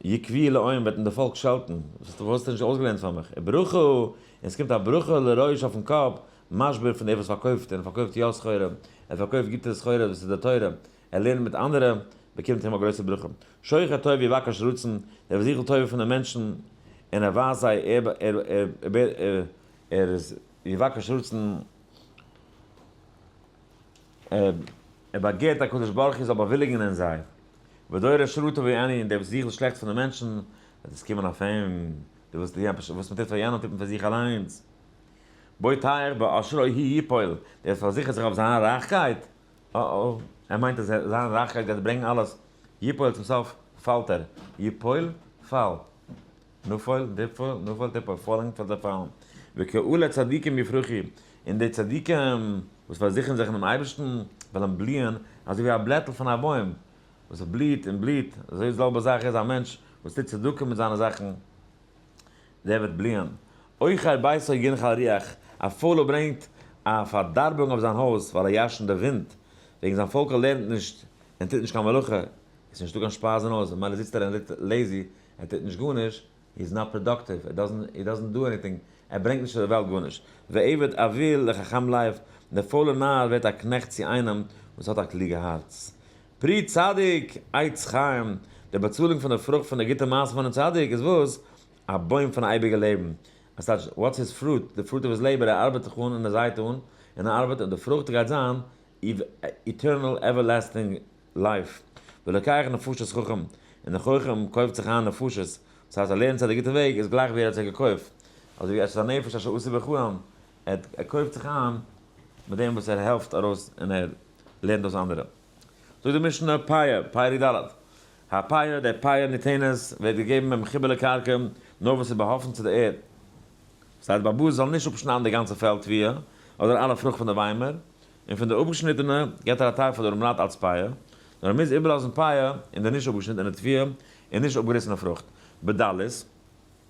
יקביע לאוים וועט אים די פאלק שעלטן, וואס האסטו נישט אויסגעלערנט פאר מיך, וברכה, און עס קומט א ברכה לראש אויפן קאפ, משביר פון דער וואס פארקויפט און פארקויפט יא סחורה, ער פארקויפט גוטע סחורה וואס איז די תורה, ער לערנט מיט אנדערע, באקומט אים א גרויסע ברכה. שוחר טוב יבקש רצון, דער וואס זוכט טובה פון די מענטשן, און ער ווייזט זיי, ער איז יבקש רצון, ער באגערט הקדוש ברוך הוא זאל באוויליגן אין זיי. ודורש רעה תבואנו, און דער וואס זוכט דאס שלעכטס פון די מענטשן, וועט עס קומען אויף אים. דו ווילסט וואס מען טוט פאר יענעם טוט מען פאר זיך אליינס. בוטח בעשרו הוא יפול, דער וואס פארזיכערט זיך אויף זיין רייכקייט, אה-אה, ער מיינט אז זיין רייכקייט גייט ברענגן אלעס, יפול צום סוף פאלט ער, יפול, פאל, נפול, דיפול, נפול, תיפול, falling פאר די פאלן, וכאלה צדיקים יפרחו, און די צדיקים וואס פארזיכערן זיך אינעם אייבערשטן וועלן בליען אזוי ווי א בלעטל פון א בוים וואס בליעט און בליעט, אזוי די זעלבע זאך איז א מענטש וואס טוט צדקה מיט זיינע זאכן, דער וועט בליען. עוכר ביתו ינחל רוח, א פוילער ברענגט א פארדארבונג אויף זיין הויז, ווייל ער ירשנט די ווינט. וועגן זיין פאלק ער לערנט נישט און טוט נישט קיין מלאכה, איז נישטא קיין שפייז אין הויז, ממילא זיצט ער און ליגט lazy, ער טוט נישט גארנישט, he is not productive, he doesn't do anything, ער ברענגט נישט צו דער וועלט גארנישט. ועבד אויל לחכם לב, דער פוילער נאר ווערט א קנעכט צו איינעם וואס האט א קלוגע הארץ. פרי צדיק עץ חיים, די באצאלונג פון די פרוכט פון די גוטע מעשה פונעם צדיק איז וואס? א בוים פון אייביגע לעבן. עס טייטש, what's his fruit? The fruit of his labor, ער ארבעט זיך אן און ער זייט אן און ער ארבעט און די פרוכט גייט זיין eternal everlasting life. ולוקח נפשות חכם, און דער חכם קויפט זיך איין נפשות, דאס הייסט ער לערנט זיי די גוטע וועג, איז גלייך ווי ער האט זיי געקויפט. אזוי ווי אשר הנפש אשר עשו בחרן. ער קויפט זיך איין מיט דעם וואס ער העלפט ארויס און ער לערנט אויס אנדערע. זאגט די משנה, פאה, פרק ד', הפאה, דער פאה ניתנת, ווערט געגעבן במחובר לקרקע, נאר וואס איז באהאפטן צו די ערד. ס'הייסט בעל הבית זאל נישט אפשניידן די גאנצע פעלד תבואה, אדער אלע פרוכט פון די ביימער, און פון די אפגעשניטענע געבט ער א טייל פאר די ארעמעלייט אלס פאה, נאר ער מוז איבערלאזן פאה אין די נישט אפגעשניטענע תבואה און נישט אפגעריסענע פרוכט, בדלות,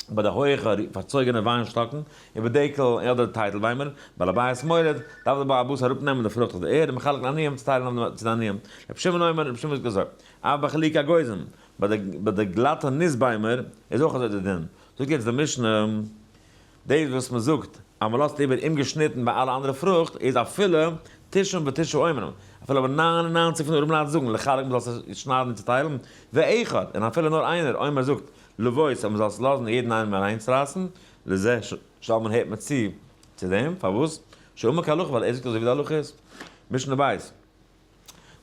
ביי די הויעכע פארצויגענע וויינשטאקן, און בדקל און אדער טייטלביימער, בעל הבית מוריד, דארף דער בעל הבית אראפנעמען די פרוכט אויף די ערד און מחלק לעניים צוטיילן צו די עניים. רבי שמעון אומר, רבי שמעון זאגט אזוי, אף בחלוקי אגוזים, ביי די גלאטע ניס ביימער איז אויך אזוי די דין. זאגט יעצט די משנה, דאס וואס מען זאגט אז מען לאזט איבער אומגעשניטן ביי אלע אנדערע פרוכט איז אפילו תשעים ותשעה אומרים, אפילו אבער 99 פון די ארעמעלייט זאגן לחלק מען זאל עס שניידן און צוטיילן, ואחד, און אפילו נאר איינער, אומר זאגט לבוץ אז מען זאל עס לאזן יעדן איינעם אליינס רייסן, לזה שלמן הערט מען צו צו דעם, פארוואס? שאמר כהלכה ווייל ער זאגט אזוי ווי די הלכה איז. משנה בית.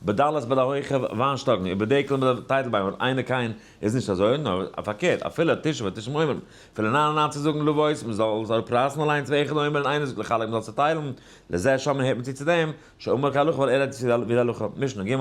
בדלות ביי די הויכע וויינשטאקן און בדקל מיט די טייטלביימער אינו כן איז נישט אזוי, נאר פארקערט, אפילו תשעה ותשעים אומרים, אפילו 99 זאגן לבוץ מען זאל עס אראפרייסן אליינס ואחד אומר און איינער זאגט לחלק מען זאל צעטיילן, לזה שומעין הערט מען צו צו דעם, שאמר כהלכה ווייל ער רעדט ווי די הלכה. משנה ג',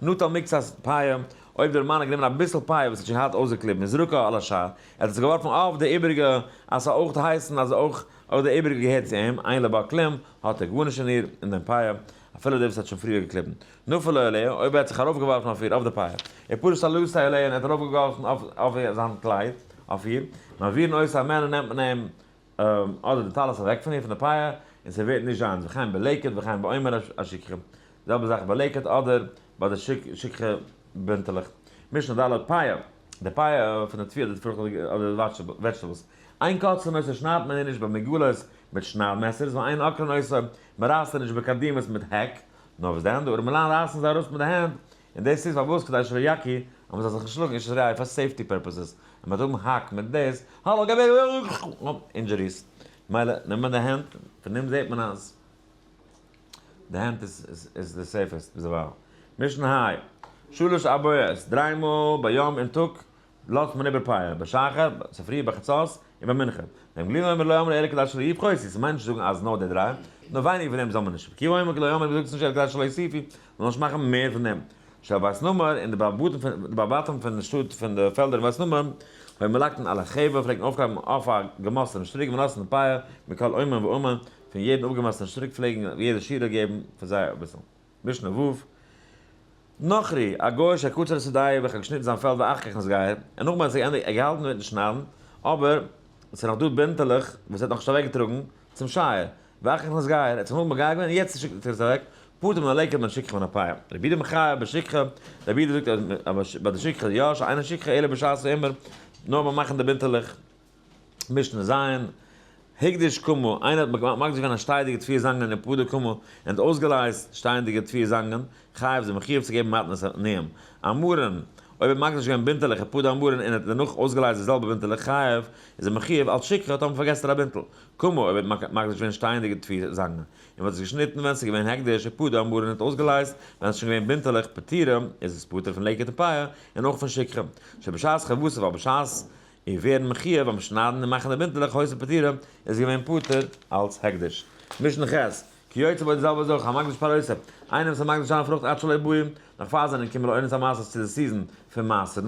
נטל מקצת פאה, אויב דער מאן האט גענומען אביסל פאה וואס האט שוין געהאט אויסגעקליבן וזרקה על השאר, ער האט עס געווארפן אויף די איבעריגע אז ס'זאל אויך הייסן אז אויך די איבעריגע געהערט צו אים, אין לו בה כלום, האט ער גארנישט אין איר, אין דעם פאה, אפילו דער וואס האט שוין פריער געקליבן. נפל לו עליה, אויב ער האט זיך ארויפגעווארפן אויף איר, אויף די פאה. ופרש טליתו עליה, און ער האט ארויפגעווארפן אויף זיין קלייד, אויף איר. מעבירין אותה הימנה, נעמט מען אים אדער די טלית אוועק פון איר, פון די פאה, און ס'ווערט נישט זיינס, וכן בלקט וכן בעומר השכחה. די זעלבע זאך ביי לקט אדער ביי די שכחה בינטעלעך. משנה ד', פאה, די פאה פון די תבואה אדער די פרוכט אדער די vegetables. אין קוצרין אותה שניידט מען איר נישט במגולות מיט שנייד מעסערס, ואין עוקרין אותה, מען רייסט איר נישט בקרדימות מיט העק, נאר וואס דען, די ארעמעלייט רייסן זיי ארויס מיט די הענט, און דאס איז פארוואס כדי שלא יכו, אז מען זאל זיך נישט שלאגן איש את רעהו פאר safety purposes, און מען וועט האבן האק מיט דאס, האלא געב injuries, מילא נעמט מען די הענט, פון דעם זעט מען אז די הענט איז די safest ביזדערווייל. משנה ה', שלש אבואות, דריי מאל ביום אין טאג לאזט מען איבער פאה, בשחר, צופרי, בחצות, און ביי מנחה. ר' גמליאל אומר לא אמרו אלא כדי שלא יפחותו, ס'מיינט נישט זאגן אז נאר די דריי, נאר ווייניגער פון דעם זאל מען נישט. ר' עקיבא אומר לא אמרו מ'זאגט עס נישט אלא כדי שלא יוסיפו, מ'זאל נישט מאכן מער פון דעם. של בית נמר, און די בעלי בתים פון די שטאט פון די פעלדער אין בית נמר, היו מלקטין על החבל, פלעגן אויפקלייבן אויף א געמאסטענעם שטריק ונותנין פאה, מכל אומן ואומן, פון יעדן אפגעמאסטענעם שטריק פלעגן יעדע שורה געבן פאר זיי אביסל. משנה ו', נכרי, א גוי שקצר שדהו וועלכער האט געשניטן זיין פעלד ואחר כך נתגייר, און נאכדעם האט זיך געענדיגט, ער געהאלטן מיטן שניידן, אבער עס איז נאך דא בינטעלעך וואס ער האט נאכנישט אוועקגעטראגן צום שייער, ואחר כך נתגייר, ער האט זיך נאכדעם מגייר געווען און יעצט שיקט ער עס אוועק, פטור מן הלקט מן השכחה ומן הפאה. רבי יהודה מחייב בשכחה, רבי יהודה זאגט אז ביי די שכחה יא, שאינה שכחה אלא בשעת העימור, נאר ביים מאכן די בינטעלעך. משנה ז', הקדיש כמה, איינער האט מקדיש געווען א שטייעדיגע תבואה זאנגען ופדה כמה, און האט אויסגעלייזט שטייענדיגע תבואה זאנגען, חייב איז ער מחויב צו געבן מתנות עניים. עמרין, אויב ער האט מקדיש געווען בינטעלעך ופדה עמרין און האט דערנאך אויסגעלייזט די זעלבע בינטעלעך חייב, איז ער מחויב, אלס שכחה טאמער פארגעסט ער א בינטל. כמה, אויב ער האט מקדיש געווען שטייענדיגע תבואה זאנגען, און מ'האט עס געשניטן ווען ס'איז געווען הקדש, ופדה עמרין און האט אויסגעלייזט ווען עס איז שוין געווען בינטעלעך פטורה, איז עס פטור פון לקט און פאה, און אויך פון שכחה. שבשעת חובתה ווייל בשעת און ווערן מחויב ביים שניידן און מאכן די בינטעלעך היתה פטורה איז געווען פטור אלס הקדש. משנה ח', כיוצא בו די זעלבע זאך, המקדיש פירותיו, איינער וואס איז מקדיש זיינע פרוכט עד שלא באו, נאך פאר זיי זענען געקומען לעונת המעשרות צו די season פון מעשר'ן,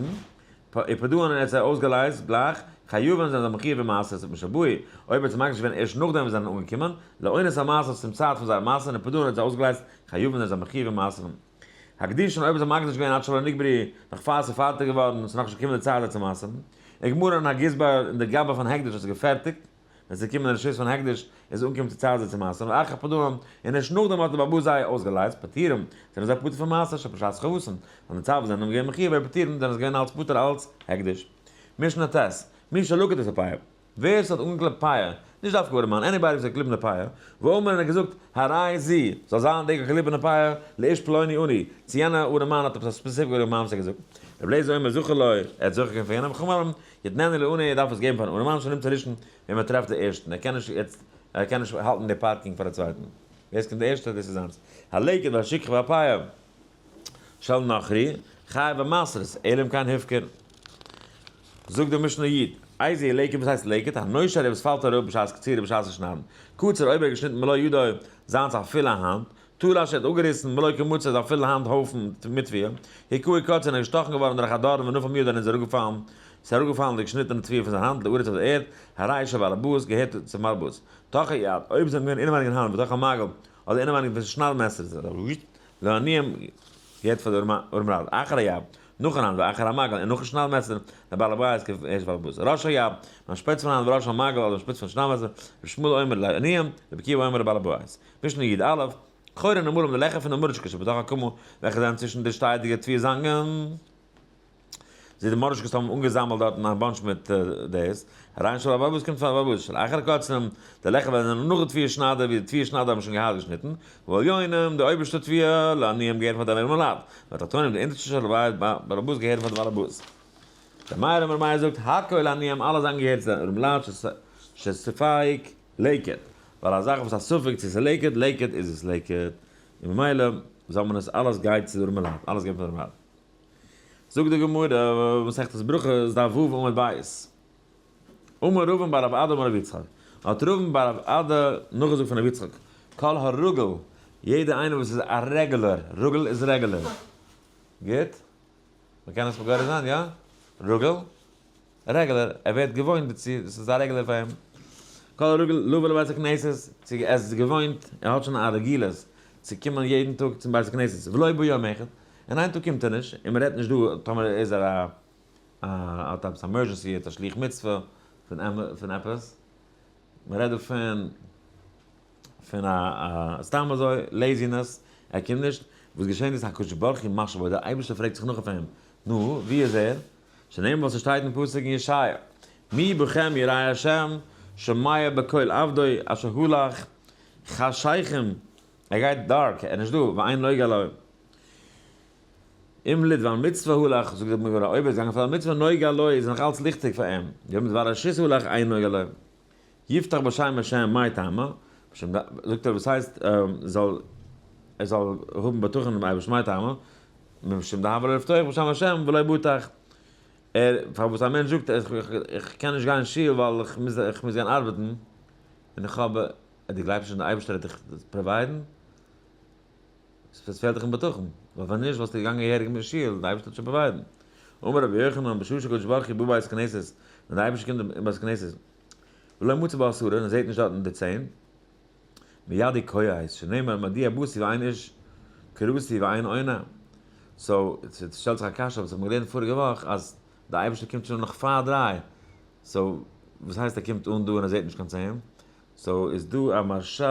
ופדאן און ער האט זיי אויסגעלייזט גלייך, חייבין זענען זיי מחויב במעשרות ומשבאו, אויב ער האט זיי מקדיש געווען ערשט נאכדעם וואס זיי זענען אנגעקומען, לעונת המעשרות צום צייט פון זייער מעשר'ן ופדאן און ער האט זיי אויסגעלייזט, חייבין זענען זיי מחויב במעשר'ן. הקדישן אויב איז ער מקדיש געווען עד שלא נגמרו, נאך פאר עס איז פארטיג געווארן און עס איז נאכנישט געקומען די צייט זיי צו מסר'ן, וגמרן און הגזבר און די גבאי פון הקדש האט זיך געפערטיגט, ווען עס איז געקומען די רשות פון הקדש איז אנגעקומען צו צייט זיי צו מסר'ן, ואחר פדאן און ערשט נאכדעם האט דער באבא זיי אויסגעלייזט, פטורים, זענען זיי פטור פון מעשר שבשעת חובתן, ווייל די צייט וואס זיי זענען געווען מחויב היו פטורים זענען זיי געווען אלץ פטור אלץ הקדש. משנה ט', מי שלקט את הפאה. ווער ס'האט אנגעקלעבט פאה, נישט דווקא ארעמאן, anybody וואס האט געקליבן די פאה, ואמר און האט געזאגט, הרי זו, זאל זיין די געקליבענע פאה, לאיש פלוני עני, צו יענע ארעמאן האט עפעס א specific ארעמאן וואס ער האט געזאגט. רבי אליעזר אומר זכה לו, ער האט זוכה געווען פאר יענעם, חכמים אומרים, יתננו לעני, ער דארף עס געבן פארן ארעמאן, שנמצא ראשון, וועם ער טרעפט די ערשטן, ער קען נישט יעצט, ער קען נישט האלטן די parking פאר א צווייטן. ווער עס קומט די ערשטע, דאס איז זיינס. הלקט והשכחה והפאה של נכרי, חייב במעשרות, אלא אם כן הפקיר. זאגט די משנה י'. איזהו לקט, וואס הייסט לקט? הנושר דער וואס פאלט אראפ בשעת קצירה בשעת שניידן. קצר אויב ער האט געשניטן מלא ידו זיינס א פילע האנט. תלש ער האט אפגעריסן מלא קמצו זיין פילע האנט הויפן מיט תבואה. הכהו קוצים און איז געשטאכן געווארן דורך א דארן ונפל מידו און איז אראפגעפאלן. ס'איז אראפגעפאלן די געשניטענע תבואה פון זיין האנט לארץ אויף די ערד. הרי של בעל הבית געהערט צום בעל הבית. תוך היד, אויב זענען געווען אינעווייניג אין האנט ותוך המגל אדער אינעווייניג פון שנייד מעסער לעניים געהערט פאר די ארמלייט. אחר היד, נאכן האנט ואחר המגל און נאכן שנייד מעסער, לבעל הבית געהערט פאר בעל הבית. ראש היד, ביים שפיץ פון האנט וראש המגל אדער ביים שפיץ פון שנייד מעסער, רבי ישמעאל אומר לעניים, רבי עקיבא אומר לבעל הבית. משנה י א, חורי נמלים די לעכער פון די מוראשקעס שבתוך הקמה וועלכע זענען צווישן די שטייעדיגע תבואה זאנגען. זי די מוראשקעס האבן אנגעזאמעלט דארטן א bunch מיט דאס. הרי של בעל הבית קומט פאר בעל הבית של אחר הקוצרים, די לעכער וועלכע זענען נאך די תבואה שניידער ווי די תבואה שניידער האבן שוין געהאט געשניטן, והעליונים, די אויבערשטע תבואה, לעניים געהערן פאר די ארימעלייט, והתחתונים, די אונטערשטע של בעל הבית געהערן פאר די בעל הבית. ר' מאיר אומר ר' מאיר זאגט, הכל לעניים אלע זאכן געהערט צו די ארימעלייט שספק לקט, ווייל א זאך וואס א ספק צו עס איז לקט, לקט איז עס לקט, און ממילא זאל מען עס אלעס גייט צו די ארימעלייט, אלעס געבן פאר די ארימעלייט. זאגט די גמרא, מסכת ברכות, דף ו' עמוד ב', אמר רבין בר רב אדא אמר רבי יצחק, האט רבין בר רב אדא נאכגעזאגט פון רבי יצחק, כל הרגיל, יעדער איינער וואס איז א regular, רגיל איז regular, גוט? מ'קען עס מגדיר זיין, יא? רגיל? regular, ער ווערט געוואוינט דערצו, דאס איז א regular פאר אים. כל הרגיל לבא לבית הכנסת, צו ער איז געוואוינט, ער האט שוין א רגילות צו קומען יעדן טאג צום בית הכנסת, ולא בא יום אחד, און איין טאג קומט ער נישט, און מען רעדט נישט דא טאמער איז ער א האט עפעס emergency, ער האט א שליח מצוה פון עפעס, מען רעדט דא פון פון א סתם אזוי laziness, ער קומט נישט, וואס געשען איז הקדוש ברוך הוא משיב בו, דער אייבערשטער פרעגט זיך נאך אויף אים, נו, ווי איז ער? שנאמר וואס עס שטייט אין פסוק אין ישעיה, מי בכם ירא השם, שומע בקול עבדו אשר הלך חשכים, ער גייט dark, ער איז נישט דא, ואין נוגה לו. אם לדבר מצוה הלך, זאגט די גמרא, אויב ער איז געגאנגען פאר א מצוה נוגה לו, איז נאך אלץ ליכטיג פאר אים, ואם לדבר רשות הלך, אין נוגה לו. יבטח בשם השם מאי טעמא, זאגט ער וואס הייסט זאל ער זאל האבן בטחון אינעם אייבערשטן מאי טעמא, משום דהוה ליה לבטוח בשם השם ולא בטח, ער פארוואס א מענטש זאגט איך קען נישט גיין אין שול ווייל איך מוז איך מוז גיין ארבעטן און איך האב דו גלייבסט נישט אין די אייבערשטער וועט דיך provide ן? עס פעלט דיך אין בטחון, ווייל ווען נישט וואלסטו געגאנגען געהעריג אין שול, די אייבערשטער וועט שוין provide ן. אמר רבי יוחנן בשעה שהקדוש ברוך הוא בא בית כנסת, ווען די אייבערשטער קומט אין בית כנסת, ולא מצא בה עשרה, און ער זעט נישט דארטן די 10, מיד הוא כועס, שנאמר מדוע באתי ואין איש קראתי ואין עונה. so, ס'שטעלט זיך א קשיא וואס איך האב געלערנט פאריגע וואך, אז די אייבערשטער קומט שוין נאך פאר דריי, so, וואס הייסט ער קומט אן דא און ער זעט נישט קיין 10? so, איז דא א מהרש"ל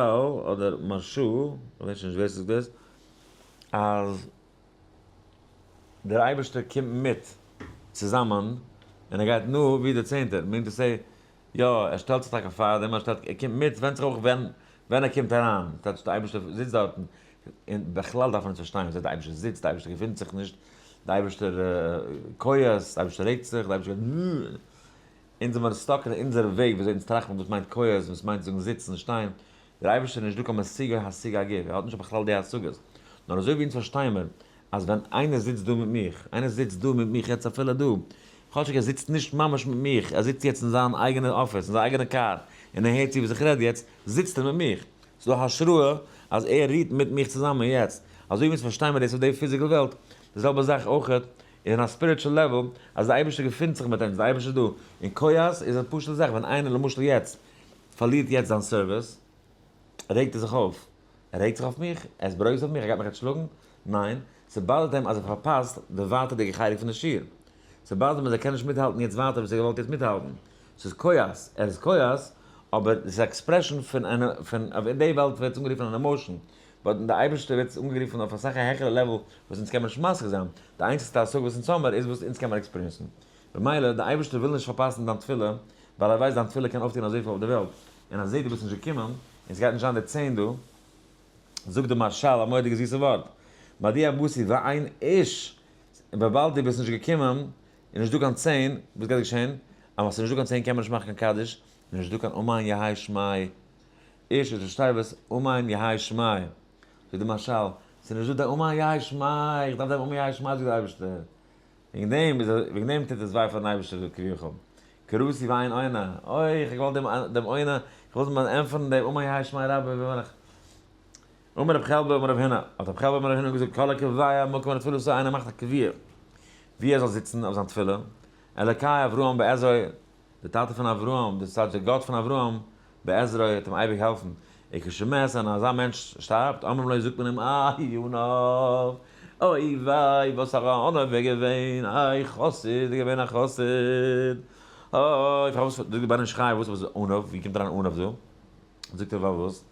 אדער מהרש"א, איך ווייס נישט ווער ס'זאגט דאס, אז דער אייבערשטער קומט מיט צוזאמען און ער גייט נו ווי דער צענטער, מיינט דאס יא ער שטעלט זיך טאקע פאר דעם, ער שטעלט ער קומט מיט, ווענדט זיך אויך ווען ווען ער קומט אריין, טייטש דער אייבערשטער זיצט דארטן, און בכלל דארף מען נישט פארשטיין וואס הייסט דער אייבערשטער זיצט, דער אייבערשטער געפינט זיך נישט, דער אייבערשטער כועס, דער אייבערשטער רעגט זיך, דער אייבערשטער גייט אונז זעמיר stuck אין אונזער וועג וויאזוי אונז טראכטן וואס מיינט כועס, וואס מיינט זאגן זיצן און שטיין, דער אייבערשטער איז נישט דא קיין משיגי השג הגוף, ער האט נישט בכלל די השגות, נאר אזוי ווי אונז פארשטיי מיר אז ווען איינער זיצט דא מיט מיך, איינער זיצט דא מיט מיך יעצט אפילו דא, כאטשיג ער זיצט נישט ממש מיט מיך, ער זיצט יעצט אין זיין אייגענע אפיס, אין זיין אייגענע קאר, און ער הערט צו וואס איך רעד יעצט, זיצט ער מיט מיך. ס'איז דא א השראה אז ער רוהט מיט מיך צוזאמען יעצט. אזוי ווי אונז פארשטיי מיר דאס אויף די physical וועלט, די זעלבע זאך אויך אין א spiritual level, אז דער אייבערשטער געפינט זיך מיט אונז, דער אייבערשטער איז דא. און כועס איז א פשוט'ע זאך, ווען איינער למשל יעצט פארלירט יעצט זיין service, רעגט ער זיך אויף. ער רעגט זיך אויף מיך? ער איז ברוגז אויף מיך? ער גייט מיך יעצט שלאגן? ניין, ס' bother ט אים אז ער פארפאסט די ווייטערדיגע חלק פון די שיעור. ס' bother ט אים אז ער קען נישט מיטהאלטן יעצט ווייטער וואס ער האט געוואלט יעצט מיטהאלטן. ס'איז כועס, ער איז כועס, אבער ס'איז א expression פון, פון, אויף די וועלט ווערט עס אנגערופן אן emotion, but אין די אייבערשטער ווערט עס אנגערופן אויף אסאך א העכערע level וואס אונז קען מען נישט משיג זיין. די איינציגסטע השגה וואס אונז האמער איז וואס אונז קען מען experience ן. במילא, די אייבערשטער וויל נישט פארפאסן דיין תפילה, ווייל ער ווייסט דיין תפילה קען אויפטון אזויפיל אויף די וועלט, און אז זעט דו ביסט נישט געקומען, און ס'גייט נישט זיין די 10 דא, זאגט די מהרש"ל א מורא'דיגע זיסע ווארט, מדוע באתי ואין איש, און וויבאלד דו ביסט נישט געקומען, איז נישט דא קיין 10, וואס גייט געשען? אז ס'איז נישט דא קיין 10 קען מען נישט מאכן קיין קדיש, און נישט דא קיין אמן יהא שמיה, איש איז ראשי תיבות אמן יהא שמיה, זאגט די מהרש"ל, ס'איז נישט דא די אמן יהא שמיה, איך דארף דעם אמן יהא שמיה זאגט דער אייבערשטער, וועגן דעם איז וועגן דעם טוט עס וויי פארן אייבערשטער כביכול. קראתי ואין עונה, אוי איך האב געוואלט דעם דעם עונה, איך וויל זיך ענטפערן דעם אמן יהא שמיה רבא וברך. אמר רב חלבו אמר רב הונא, האט רב חלבו אמר רב הונא געזאגט כל הקובע מקום לתפילתו איינער מאכט א קביעה ווי ער זאל זיצן אויף זיין תפילה, אלקי אברהם בעזרו, דער טאטע פון אברהם, דאס טייטש דער גאט פון אברהם, בעזרו וועט אים אייביג העלפן, וכשמת און אזא מענטש שטארבט, אומרים לו זאגט מען אים איי עניו, אוי וויי וואס א עניו ער געווען, איי חסיד איז געווען א חסיד, אוי פארוואס זאגט דער בן איש חי וואס איז עניו, ווי קומט אריין עניו דא, זאגט ער פארוואס,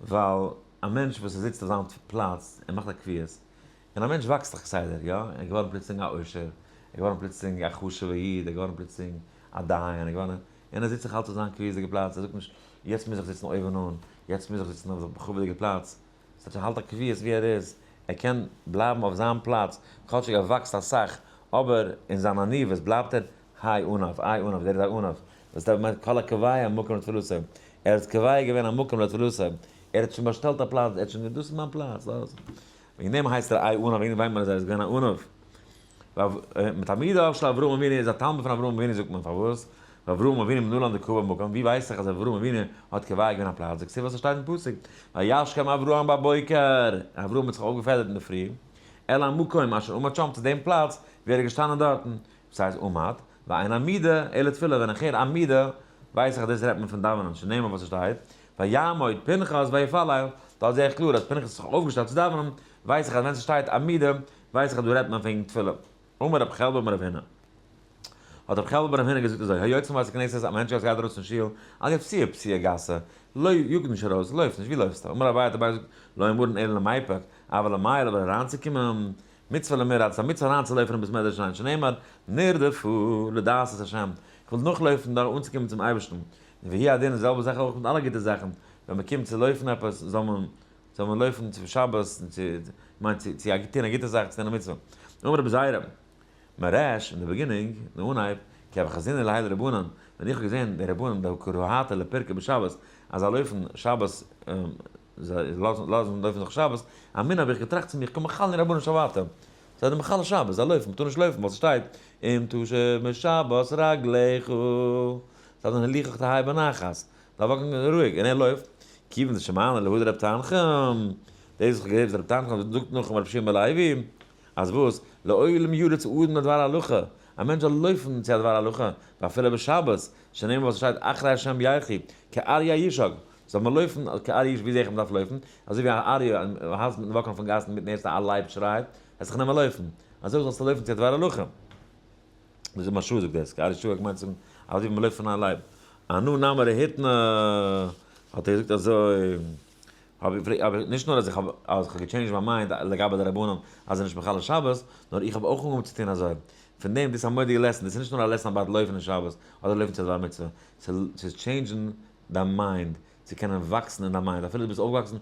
ווייל א מענטש וואס ער זיצט אויף זיין פלאץ ער מאכט א קביעות, און א מענטש וואקסט דאך כסדר, יא? ער איז געווארן פלוצלינג א עושר, ער איז געווארן פלוצלינג א חשוב'ע איד, ער איז געווארן פלוצלינג א דיין, ער איז געווארן, און ער זיצט זיך אלץ אויף זיין קביעות'דיגע פלאץ, ער זאגט נישט, יעצט מוז איך זיצן אויבן אן, יעצט מוז איך זיצן אויף די בכבוד'יגע פלאץ. ס'טייטש ער האלט א קביעות ווי ער איז, ער קען בלייבן אויף זיין פלאץ, כאטשיג ער וואקסט אסאך, אבער אין זיין עניוות בלייבט ער האי עניו, איי עניו, דער איז א עניו, וואס דער מיינט כל הקובע מקום לתפילתו, ער האט קובע געווען א מקום לתפילתו, ער האט שוין באשטעלט א פלאץ, ער האט שוין, דאס איז מיין פלאץ, דאס. וועגן דעם הייסט ער איי עניו, וועגן דעם וויינט מען אז ער איז געווען א עניו. מתלמידיו של אברהם אבינו איז א תלמיד פון אברהם אבינו זאגט מען פארוואס? ווייל אברהם אבינו מנלן דקבע מקום, ווי ווייס איך אז אברהם אבינו האט קובע געווען א פלאץ, זאגסטו וואס עס שטייט אין פסוק, וישכם אברהם בבוקר, אברהם האט זיך אויפגעפעדערט אינדערפרי, אל המקום אשר עמד שם צו דעם פלאץ ווי ער איז געשטאנען דארטן, וואס הייסט עמד? ואין עמידה אלא תפילה, ווען איך הער עמידה ווייס איך אז דאס רעדט מען פון דאווענען, שנאמר וואס עס שטייט, ויעמוד פנחס ויפלל, דארט זע איך קלאר אז פנחס האט זיך אויפגעשטעלט צו דאווענען, ווייס איך אז ווען ס'שטייט עמידה ווייס איך אז דא רעדט מען וועגן תפילה. אמר רב חלבו אמר רב הונא. האט רב חלבו אמר רב הונא געזאגט אזוי, היוצא מבית הכנסת, א מענטש וואס גייט ארויס פון שול, אל יפסיע פסיעה גסה, לוי, יאג נישט ארויס, לויף נישט, ווי לויפסטו? אמר אביי, האט אביי געזאגט, לא אמרן אלא למיפק, אבל למיעל אבער אריינצוקומען, מצוה למירץ, ס'איז א מצוה אריינצולויפן אין בית מדרש אריין, שנאמר, נרדפו לדעת את השם, איך וויל נאכלויפן דאך אנצוקומען צום אייבערשטן, און והוא הדין די זעלבע זאך אויך מיט אלע גוטע זאכן, ווען מען קומט צו לויפן עפעס, זאל מען זאל מען לויפן צו שבת, און צו, כ'מיין צו צו טון א גוטע זאך, צו טון א מצוה. אמר רבי זירא, מריש, אין די beginning, אין אנהייב, כי הוה חזינא להאי לרבנן, ווען איך האב געזען די רבנן דקא רהטי לפירקא בשבת, אז זיי לויפן שבת, זיי לאזן לאזן לויפן זיך שבת, אמינא האב איך געטראכט צו מיך קא מחללין רבנן שבתא, זיי זענען מחלל שבת, זיי לויפן, מ'טאר נישט לויפן ווייל ס'שטייט אם תשב משבת רגליך, זיי זענען הליכך תהא בנחת, דארף walk ן רואיג, און ער לויפט, כיוון דשמענא להא דרב תנחום, דאס וואס איך האב געהערט פון רב תנחום זאגט נאך רבי שמעון בן לוי, אז וואס, לעולם ירוץ אדם לדבר הלכה, א מענטש זאל לויפן צו א דבר הלכה, ואפילו בשבת, שנאמר וואס עס שטייט אחרי השם ילכו, כאריה ישאג, זאל מען לויפן כאריה ישאג, ווי זעה איך מען דארף לויפן? אזוי ווי א אריה האלט מיטן walk ן אויפן גאס אינמיטן הערסטו א לייב שרייט, וועסט זיך נעמען לויפן, אזוי זאלסטו לויפן צו א דבר הלכה. דאס איז משל זאגט דאס, כאריה ישאג מיינט צו זאגן אזוי ווי מען לויפט פון א לייב. אנא נמי רהיטנא האט ער געזאגט אזוי, האב איך האב איך נישט נאר אז איך האב אז איך האב גע change ט מיין mind לגבי די רבנים אז זיי נישט מחלל שבת, נאר איך האב אויך אנגעהויבן צו טון אזוי. פון דעם, דאס איז א מורא'דיגע lesson, דאס איז נישט נאר א lesson about לויפן אין שבת, אדער לויפן צו א דבר מצוה, ס'איז change ן דיין mind, צו קענען וואקסן אין דיין mind, אפילו דו ביסט אויפגעוואקסן,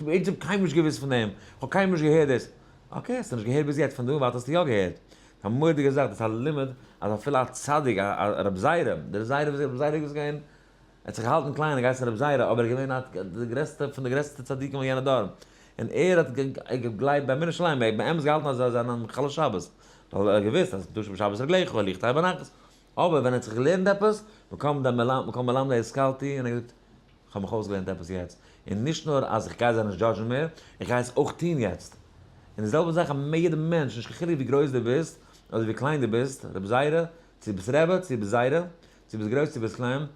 איך האב קיינמאל נישט געוואוסט פון דעם, איך האב קיינמאל נישט געהערט דאס, okay, האסטו נישט געהערט ביז יעצט, פון דא און ווייטער האסטו יא געהערט. ס'איז א מורא'דיגע זאך, דאס איז א לימוד אז אפילו א צדיק, א רב זירא, דער זירא וואס רב זירא איז געווען, ער האט זיך געהאלטן קליין, ער געהייסן רב זירא, אבער ער איז געווען א די גרעסטע פון די גרעסטע צדיקים אין יענע דור, און ער האט געגלייבט באמונה שלימה, ער האט באמת געהאלטן אז זיי זענען מחלל שבת, ווייל ער האט געוואוסט אז תשב שבת רגליך הליכתיה בנחת, אבער ווען ער האט זיך געלערנט עפעס, מקום דמלמ מקום מלמדי השכלתי, און ער האט געזאגט, איך האב מיך אויסגעלערנט עפעס יעצט, און נישט נאר אז איך גיי זיי נישט judge ן מער, איך גיי עס אויך טון יעצט. און די זעלבע זאך א יעדע מענטש, נישט קיין חילוק ווי גרויס דו ביסט, אדער ווי קליין דו ביסט, רבי זיירא, צו ביסט רבי, צו ביסט זיירא, צו ביסט גרויס צו ביסט קליין,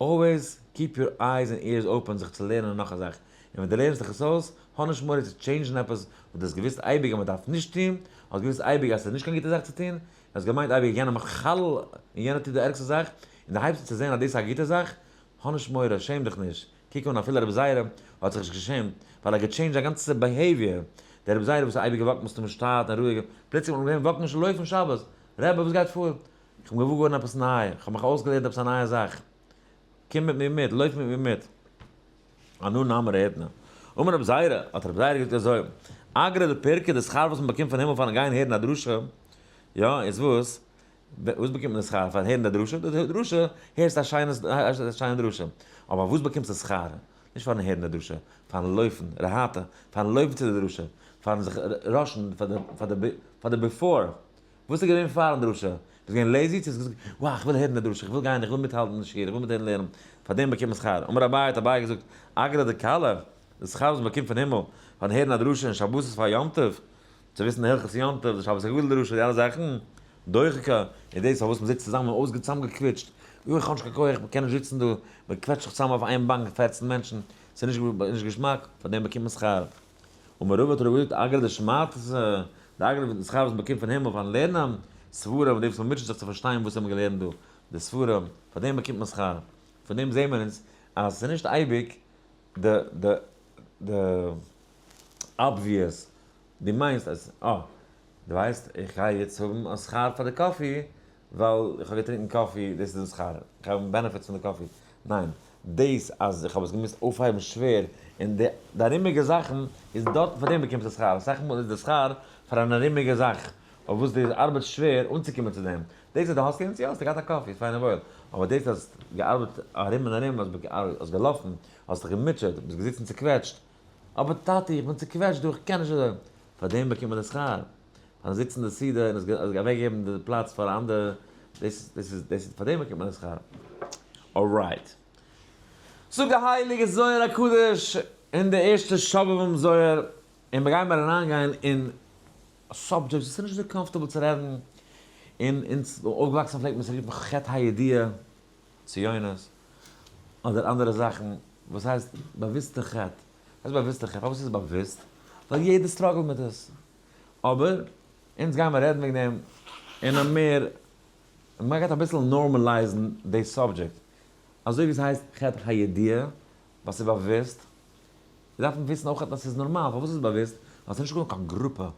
always keep your eyes and ears open זיך צו לערנען נאך א זאך, און ווען דו לערנסט דיך עס אויס, האב נישט מורא צו change ן עפעס וואס דו האסט געוואוסט אייביג אז מען דארף נישט טון, האסט געוואוסט אייביג אז עס איז נישט קיין גוטע זאך צו טון, האסט געמיינט אייביג יענער מאכט חל און יענער טוט די ערגסטע זאך, און דו הייבסט אן צו זען אז דאס איז א גוטע זאך, האב נישט מורא, שעם דיך נישט, קוק אן אפילו רבי זיירא האט זיך נישט געשעמט, ווייל ער האט גע change ט זיין גאנצע behavior, דער רבי זיירא וואס איז אייביג גע walk ט מסתמא שטאט און רואיג, פלוצלינג האט מען געזען walk ן נישט לויפן שבת, רבי וואס גייט פאר? איך בין געוואר געווארן עפעס ניי, איך האב מיך אויסגעלערנט עפעס א נייע זאך, קום מיט מיר מיט, לויף מיט מיר מיט. אנא נמי רהיטנא. אמר רבי זירא, האט רבי זירא געזאגט אזוי, אגרא דפרקא, די שכר וואס מען באקומט פון הימל פארן גיין הערן א דרשה, יא, איז וואס? וואס באקומט מען די שכר פארן הערן די דרשה? די דרשה, הערסט א שיינע שיינע דרשה, אבער וואס באקומסטו שכר? נישט פארן הערן די דרשה, פארן לויפן, רהטא, פארן לויפן צו די דרשה, פארן זיך rush ן פאר די פאר די פאר די before, וואס איז געווען פארן דרשה? ביסט געווען lazy צו האסט געזאגט, wow איך וויל הערן די דרשה, איך וויל גיין, איך וויל מיטהאלטן די שיעור, איך וויל מיט דעם לערנען, פאר דעם באקומט מען שכר. אמר אביי האט אביי געזאגט, אגרא דכלה, די שכר וואס מען באקומט פון הימל פארן הערן א דרשה אין שבת איז פאר יום טוב, צו וויסן די הלכות יום טוב, די שבת הגדול דרשה, די אלע זאכן, דוחקא, איז דאס פארוואס מען זיצט צוזאמען אויסגעצאמגעקוויטשט, אוי איך האב נישט קיין כח, מען קען נישט זיצן דא, מען קוועטשט זיך צוזאם אויף איין באנק 14 מענטשן, ס'איז נישט געשמאק, פאר דעם באקומט מען שכר. אמר רבא האט רבא געזאגט, אגרא דשמעתתא, די אגרא די שכר וואס מען באקומט פון הימל פארן לערנען ספרים, און די וואס מען מוטשעט זיך צו פארשטיין וואס האבן געלערנט דא, די ספרים, פאר דעם באקומט מען שכר. פון דעם זעהן מיר אונז אז ס'איז נישט אייביג די די די obvious, דו מיינסט אז אה, דו ווייסט איך גיי יעצט האבן א שכר פאר די coffee ווייל איך האב געטרינקן coffee, דאס איז די שכר, איך האב benefits פון די coffee. ניין, דאס אז איך האב עס געמוזט אויפהייבן שווער און די די ארומיגע זאכן איז דארטן פאר דעם באקומסטו שכר, אסאך מאל איז די שכר פאר אן ארומיגע זאך אויף וואס דו ארבעטסט שווער אנצוקומען צו דעם, דאס אז דו האסט יענץ יא האסטו געהאט א coffee איז פיין און וואויל, אבער דאס אז האסט געארבעט ארום און ארום, האסט געלאפן, האסט דיך געמוטשעט, ביסט געזיצן צוקוועטשט, אבער טאטי איך בין צוקוועטשט דא איך קען נישט אזוי, פאר דעם באקומט מען די שכר, פארן זיצן די סעודה און עס אוועקגעבן די פלאץ פאר אנדערע, דאס דאס איז דאס איז פאר דעם באקומט מען די שכר. Alright. זאגט די הייליגע זוהר הקדוש אין די ערשטע שובבים זוהר, און מיר גיימער אריינגיין אין subjects וואס איז נישט אזוי comfortable צו רעדן, און אונז אויפגעוואקסן פלעגט מען עס רופן חטא הידיעה, ציונות, אדער אנדערע זאכן, וואס הייסט באוויסטע חטא? וואס הייסט באוויסטע חטא? פארוואס איז עס באוויסט? ווייל יעדער struggle ט מיט עס. אבער אונז גיימער רעדן וועגן דעם אין א מער, מען גייט אביסל normalize ן די subject, אזוי ווי עס הייסט חטא הידיעה, ווייל ס'איז באוויסט, מיר דארפן וויסן אויך אז ס'איז נארמאל, פארוואס איז עס באוויסט? ווייל ס'איז נישט געווען קיין גרופע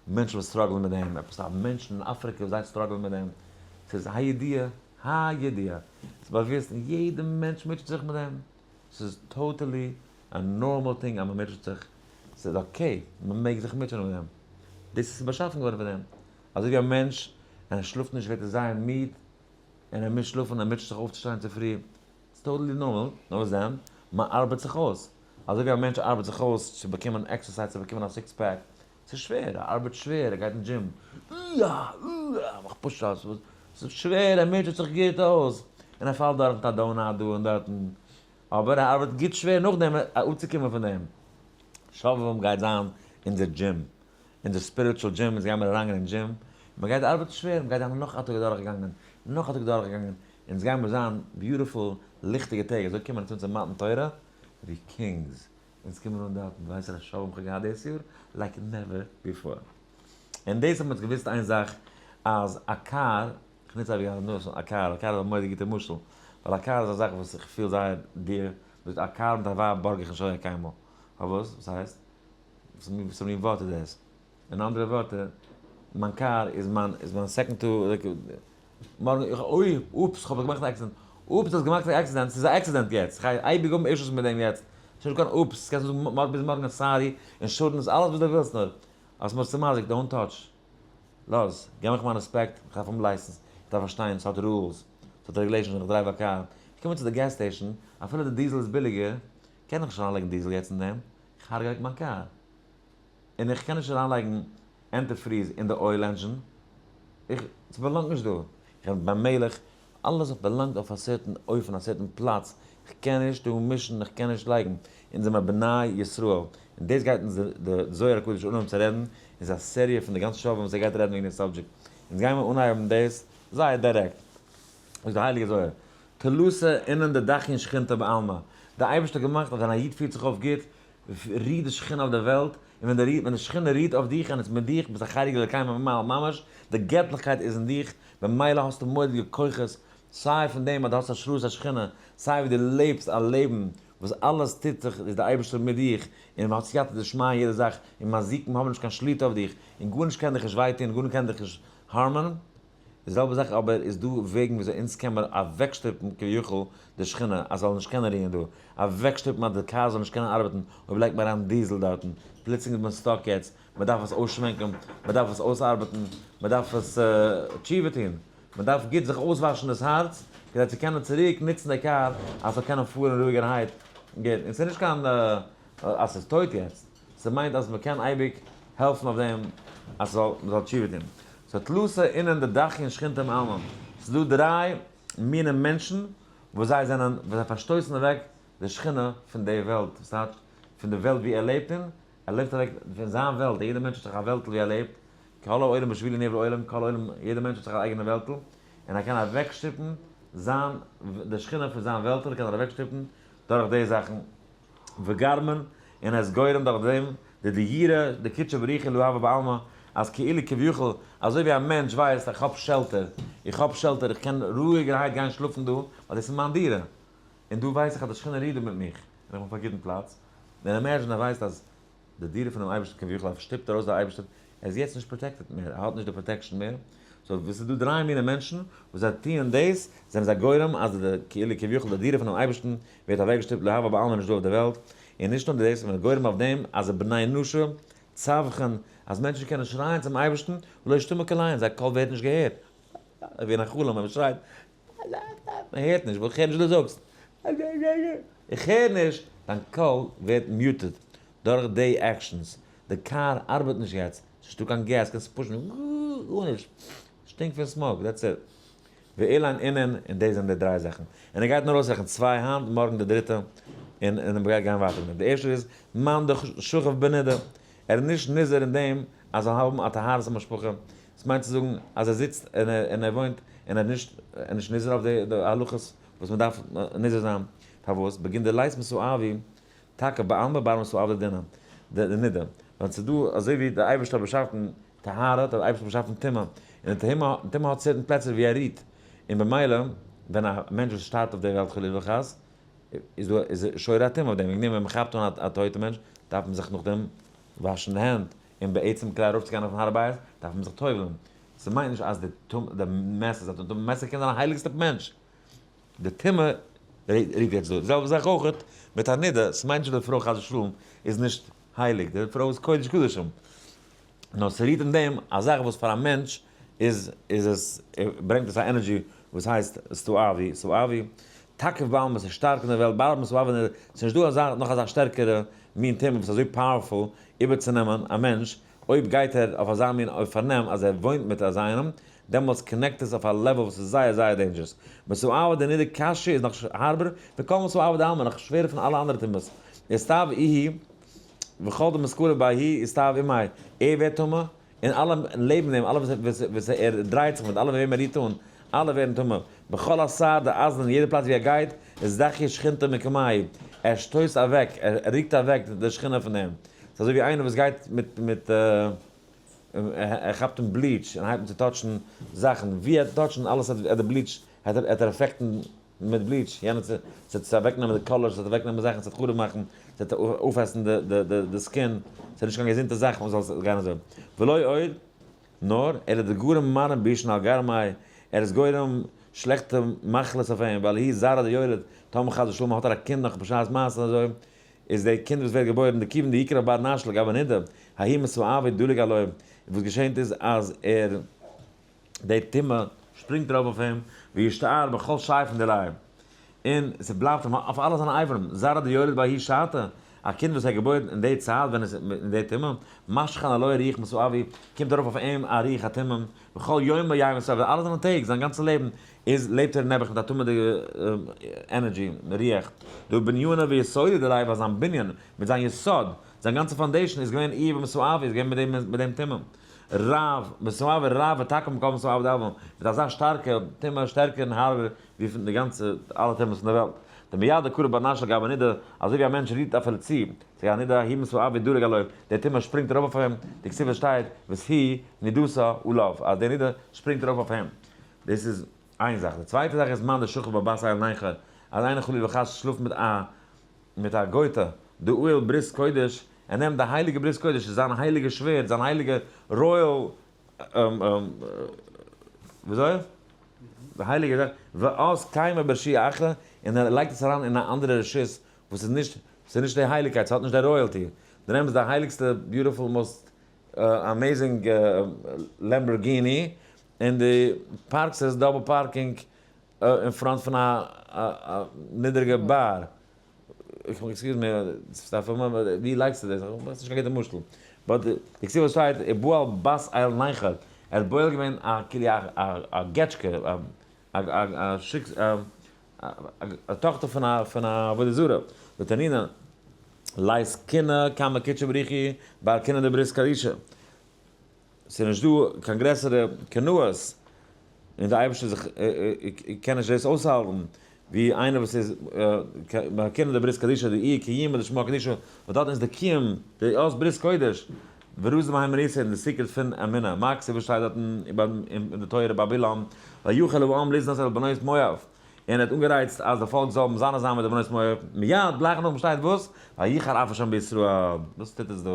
מענטשן וואס struggle ן מיט דעם, עפעס א מענטשן אין אפריקע וואס זיי struggle ן מיט דעם, ס'איז הידיעה, הידיעה, ס'איז באוויסט און יעדע מענטש מוטשעט זיך מיט דעם, ס'איז totally א normal thing אז מ'מוטשעט זיך, ס'איז okay, מ'מעג זיך מוטשענען מיט דעם, דאס איז באשאפן געווארן פון דעם, אזוי ווי א מענטש ווען ער שלאפט נישט ווערט ער זייער מיד, און ער מוז שלאפן, ער מוטשעט זיך אויפצושטיין צופרי, ס'איז totally normal, נאר וואס דען? מען ארבעט זיך אויס. אזוי ווי א מענטש ארבעט זיך אויס צו באקומען exercise, צו באקומען א six pack, ס'איז שווער, ער ארבעט שווער, ער גייט אין דזשים, אה, אה, מאכט push ups, ס'איז שווער, ער מוטשעט זיך גוט אויס, און ער פאלט דורך מיט א donut דא און דארטן, אבער ער ארבעט גוט שווער נאכדעם אפצוקומען פון דעם. שובבים גייט זיין אונזער דזשים, אונזער spiritual gym, אונז גיימער אריינגיין אין דזשים, מען גייט ארבעטן שווער, מען גייט זיין נאך א טאג אדורכגעגאנגען, נאך א טאג אדורכגעגאנגען, אונז גיימער זיין beautiful ליכטיגע טעג, אזוי קומען אונז אן צו מתן תורה ווי kings, אונז קומען אן דארטן, ווייסט וואס א שלום כ'האב געהאט דאס יאר? Like never before. און דאס האט מען געוואוסט איין זאך, אז א קאר, כ'נוץ אייביג א משל, א קאר, א קאר איז א מורא'דיג גוטע משל, ווייל א קאר איז א זאך וואס איך פיל זייער dear, א קאר מיט א ווייב בארג איך נישט אוועק קיינמאל, פארוואס? וואס הייסט? וואס מין ווארט איז דאס? אין אנדערע ווערטער, מיין קאר איז מיין איז מיין second to like מארגן איך אוי oops כ'האב געמאכט א accident, oops האסט געמאכט א accident, ס'איז א accident יעצט, כ'גיי אייביג האבן issues מיט דעם יעצט, ס'איז נישט קיין oops, קענסט זאגן ביז מארגן sorry, אינשורענס אלעס וואס דו ווילסט נאר, אז מ'האט צומאזיקט don't touch, לאז, געב מיך מיין רעספעקט, איך דארף האבן license, איך דארף פארשטיין, ס'האט rules, ס'האט regulations ווען איך drive א קאר, איך קום אן צו די gas station, אפילו די דיזעל איז ביליגער, קען איך נישט אריינלייגן דיזעל יעצט אין דעם, איך הרג'ע אוועק מיין קאר. און איך קען נישט אריינלייגן antifreeze אין די oil engine, איך, ס' belong ט נישט דא, איך בין ביים מלך, אלעס וואס belong ט אויף א certain אופן, א certain פלאץ, איך קען נישט דא מישן, איך קען נישט לייגן, אונז זעמער בני ישראל, און דאס גייט אונז די זוהר הקדוש אנהויבן צו רעדן, איז א סעריע פון די גאנצע שובבים וואס ער גייט רעדן וועגן די subject, אונז גיימער אנהייבן דאס זייער דירעקט, זאגט די הייליגע זוהר, תלתא אינון דדחיין שכינתא בעלמא, די אייבערשטער האט געמאכט אז ווען א איד פירט זיך אויף גוט, רוהט די שכינה אויף דער וועלט, און ווען די ווען די שכינה רוהט אויף דיך און איז מיט דיך, ביסט א חלק אלוקי ממעל ממש, די געטליכקייט איז אין דיך, במילא האסטו מורא'דיגע כוחות, סיי פון דעם אז דו האסט השראת השכינה, סיי ווי דו לעבסט א לעבן וואס אלעס טוט זיך איז דער אייבערשטער מיט דיך, און מען האט סייעתא דשמיא אין יעדע זאך, און מזיקים האבן נישט קיין שליטה אויף דיך, און גארנישט קען דיך נישט וויי טון, גארנישט קען דיך נישט harm ען. די זעלבע זאך אבער איז דא וועגן וויאזוי אונז קען מיר אוועקשטופן כביכול די שכינה אז זאל נישט קענען רוען דא, אוועקשטופן אז די קאר זאל נישט קענען ארבעטן אויב לייגט מען אריין דיזעל דארטן, פלוצלינג איז מען stuck יעצט, מען דארף עס אויסשווענקען, מען דארף עס אויסארבעטן, מען דארף עס תשובה טון, מען דארף גוט זיך אויסוואשן דאס הארץ כדי צו קענען צוריק נוצן די קאר אז ס'זאל קענען פארן רואיגערהייט גוט, און ס'איז נישט קיין אז ס'איז טויט יעצט. ס'מיינט אז מ'קען אייביג העלפן אויף דעם אז ס'זאל מ'זאל תשובה טון. So תלתא אינון דדחיין שכינתא מעלמא. ס'איז דא דריי מיני מענטשן וואס זיי זענען, וואס זיי פארשטויסן אוועק די שכינה פון די וועלט, וואס טייטש פון די וועלט ווי ער לעבט אין, ער לויפט אוועק פון זיין וועלט, יעדער מענטש האט זיך א וועלטל ווי ער לעבט, כל העולם בשבילי נברא עולם, כל העולם, יעדער מענטש האט זיך א אייגענע וועלטל, און ער קען אוועקשטופן זיין, די שכינה פון זיין וועלטל קען ער אוועקשטופן דורך די זאכן, וגרמן, און ער איז גורם דורך דעם, די דירה, די קודשא בריך הוא לא הוה בעלמא, אז כאילו כביכול, אזוי ווי א מענטש ווייסט איך האב shelter, איך האב shelter, איך קען רואיגערהייט גיין שלאפן דא, ווייל דאס איז מיין דירה, און דא ווייס איך אז די שכינה רוהט דא מיט מיך, און איך בין אויף א גוטן פלאץ, און imagine ער ווייסט אז די דירה פונעם אייבערשטן כביכול ער שטופט ארויס די אייבערשטער, ער איז יעצט נישט protected מער, ער האט נישט די protection מער, so וואס איז דא דריי מיני מענטשן וואס זיי טוען דאס, זענען זיי גורם אז די כאילו כביכול די דירה פונעם אייבערשטן ווערט אוועקגעשטופט להבא בעלמא נישט דא אויף די וועלט, און נישט נאר דאס, מען איז גורם אויף דעם אז בני נשא צווחין, אז מענטשן קענען שרייען צום אייבערשטן, ולא אשתמע קליהון, זייער קול ווערט נישט געהערט, ווי אין א חלום ווען מען שרייט, מען הערט נישט, איך הער נישט וואס דו זאגסט, איך הער נישט, דיין קול ווערט muted דורך די actions, די קאר ארבעט נישט יעצט, ס'נישט דא קיין געז, קענסט push ן, גארנישט, שטינקט פון smoke, that's it. ואלין אינון, און דאס זענען די דריי זאכן. און ער גייט נאר אויסרעכענען צוויי היינט, מארגן די דריטע, און און מען גייט גיין ווייטער מיט דעם. די ערשטע איז, מאן דשכיב בנידה, ער איז נישט נזהר אין דעם אז זאל האבן א טהרת המשפחה, דאס מיינט צו זאגן אז ער זיצט און ער און ער וואוינט און ער איז נישט ער איז נישט נזהר אויף די די הלכות וואס מען דארף נזהר זיין, פארוואס? בגין דלית מסואבי טאקע בעלמא בר מסואבי דינא די נידה, ווייל ס'איז דא אזוי ווי די אייבערשטער האט באשאפן טהרה האט דער אייבערשטער באשאפן טומאה, און די טומאה האט certain פלעצער ווי ער רוהט, און במילא ווען א מענטש וואס שטארבט אויף דער וועלט חלילה וחס, איז דא איז שורה א טומאה אויף דעם, וועגן דעם ווען מען כאפט אן א טויטע מענטש דארף מען זיך נאכדעם וואשן די הענט, און בעצם כדי ארויפצוגיין אויפן הר הבית דארף מען זיך טובל'ן, ס'מיינט נישט אז די טומאה די מת איז א טומאה, די מת קען זיין א הייליגסטע מענטש, די טומאה רוהט יעצט דא, די זעלבע זאך אויך מיט א נידה, ס'מיינט נישט אז די פרוי חס ושלום איז נישט הייליג, די פרוי איז קודש קדשים, נאר ס'רוהט אין דעם א זאך וואס פאר א מענטש איז איז עס ברענגט עס א energy וואס הייסט סטואווי, סואווי, תקיף בעלמא ס'איז שטארק אין די וועלט, בעלמא סואווי אין די, ס'איז נישט דא אזא נאך אזא שטערקערע מין טומאה וואס איז אזוי powerful איבערצונעמען א מענטש, אויב גייט ער אויף אזא מין פארנעם אז ער וואוינט מיט אזא איינעם, דעמאלטס connect עס אויף א level וואס איז זייער זייער dangerous. מסואווי די נידה קשיא איז נאך הארבער וכל מסואווי דעלמא, נאך שווערער פון אלע אנדערע טומאות. אסתיו איהי וכל דמתקרב בההיא אסתיו עמיה, ער ווערט טמא, און אלע לעבן אים, אלע וואס ער דרייט זיך מיט, אלע וועם ער רירט אן, אלע ווערן טמא. בכל אתר דאזלין, אין יעדע פלאץ ווי ער גייט, איז דחי שכינתא מקמיה, ער שטויסט אוועק, ער רוקט אוועק די שכינה פון אים. ס'איז אזוי ווי איינער וואס גייט מיט מיט ער כאפט אן bleach און הייבט אן צו touch ן זאכן, ווי ער touch ן אלעס עט די bleach עט ער affect ן מיט bleach, יענער ס'וועט אוועקנעמען די color, ס'וועט אוועקנעמען זאכן, ס'וועט חרוב מאכן, ס'וועט אויפעסן די skin, ס'איז נישט קיין געזונטע זאך מען זאל גיין אזוי. ולא עוד, נאר ער איז די גורם מרן בישן על גרמי, ער איז גורם שלעכטע מחלות אויף אים, ווייל היא זרע דיולד, טאמער חס ושלום האט ער א קינד נאך בשעת מעשה אזוי, איז די קינד וואס ווערט געבוירן די כיוון דיקרא בר נש לגבי נידה, ההיא מסואבי דליג עלוה, וואס געשענט איז אז ער. די טומאה שפרינגט ארויף אויף אים, וישתער בכל שייפן דיליה, און ס'בלייבט אים אויף אלע זיינע אברים, זרע דיולד בההיא שעתא, א קינד וואס ווערט געבוירן אין די צייט ווען עס איז אין די טומאה, משכן עלוה רוח מסואבי, קומט ארויף אויף אים א רוח הטומאה, וכל יומא יהא מסואב, אלע זיינע טעג, זיין גאנצע לעבן, איז לעבט ער נעבעך מיט א טמא'דיגע energy, רוח. דהא בנינא ויסודא דיליה, ווייל זיין בנין, מיט זיין יסוד, זיין גאנצע foundation איז געווען איהו במסואבי, איז געווען מיט דעם טומאה. רב, מסואב רב ותקף מכל מסואב דעלמא, מיט אזא שטארקע טומאה, שטערקער און הארבער ווי פון די גאנצע אלע טומאות פון די וועלט. דמיד דקרא בר נש לגבי נידה, אזוי ווי א מענטש רירט אפילו צו צו א נידה, ההיא מסואב דרג עלוה, די טומאה שפרינגט ארויף אויף אים, דכתיב עס שטייט ותהי נדתה עליו, אז די נידה שפרינגט ארויף אויף אים. דאס איז איין זאך. די צווייטע זאך איז מאן דשכיב בבת אל נכר, אז איינער חלילה וחס שלאפט מיט א מיט א גויטע, דעייל ברית קודש, ער נעמט די הייליגע ברית קודש, זיין הייליגע שווערד, זיין הייליגע royal, וויאזוי? די הייליגע זאך, ואז קיימא ברשי' אחרא, און ער לייגט עס אריין אין א אנדערע רשות, וואס איז נישט, ס'איז נישט די הייליגקייט, ס'האט נישט די royalty, דו נעמסט די הייליגסטע beautiful most amazing Lamborghini, און דו פארקסט עס double parking אין front פון א נידריגע באר. Excuse me, ווי לייגסטו דאס? איך ווייס נישט קיין גוטע משל. But די כתיב וואס שטייט ובעל בת אל נכר. ער האט בועל געווען א כאילו א געטשקע, א שיקס, א טאכטער פון א פון א עבודה זרה, ותנינא לית קנאה קמי קודשא בריך הוא בר קנאה דברית קדישא, ס'איז נישט דא קיין גרעסערע קנאות און די אייבערשטער זיך קען נישט דאס אויסהאלטן ווי איינער וואס איז בר קנאה דברית קדישא דאיהו קיומא דשמא קדישא וואס דארט איז די קיום די אות ברית קודש ורזא מהימנותא און די secret פון אמונה מה כתיב וואס שטייט דארטן אין די תורה ביי בלעם ויחל העם לזנות אל בנות מואב און ער האט אנגערייצט אז די פאלק זאל מזנה זיין מיט די בנות מואב, מיד גלייך נאכדעם שטייט וואס? ויחר אף השם בישראל, וואס טוט עס דא?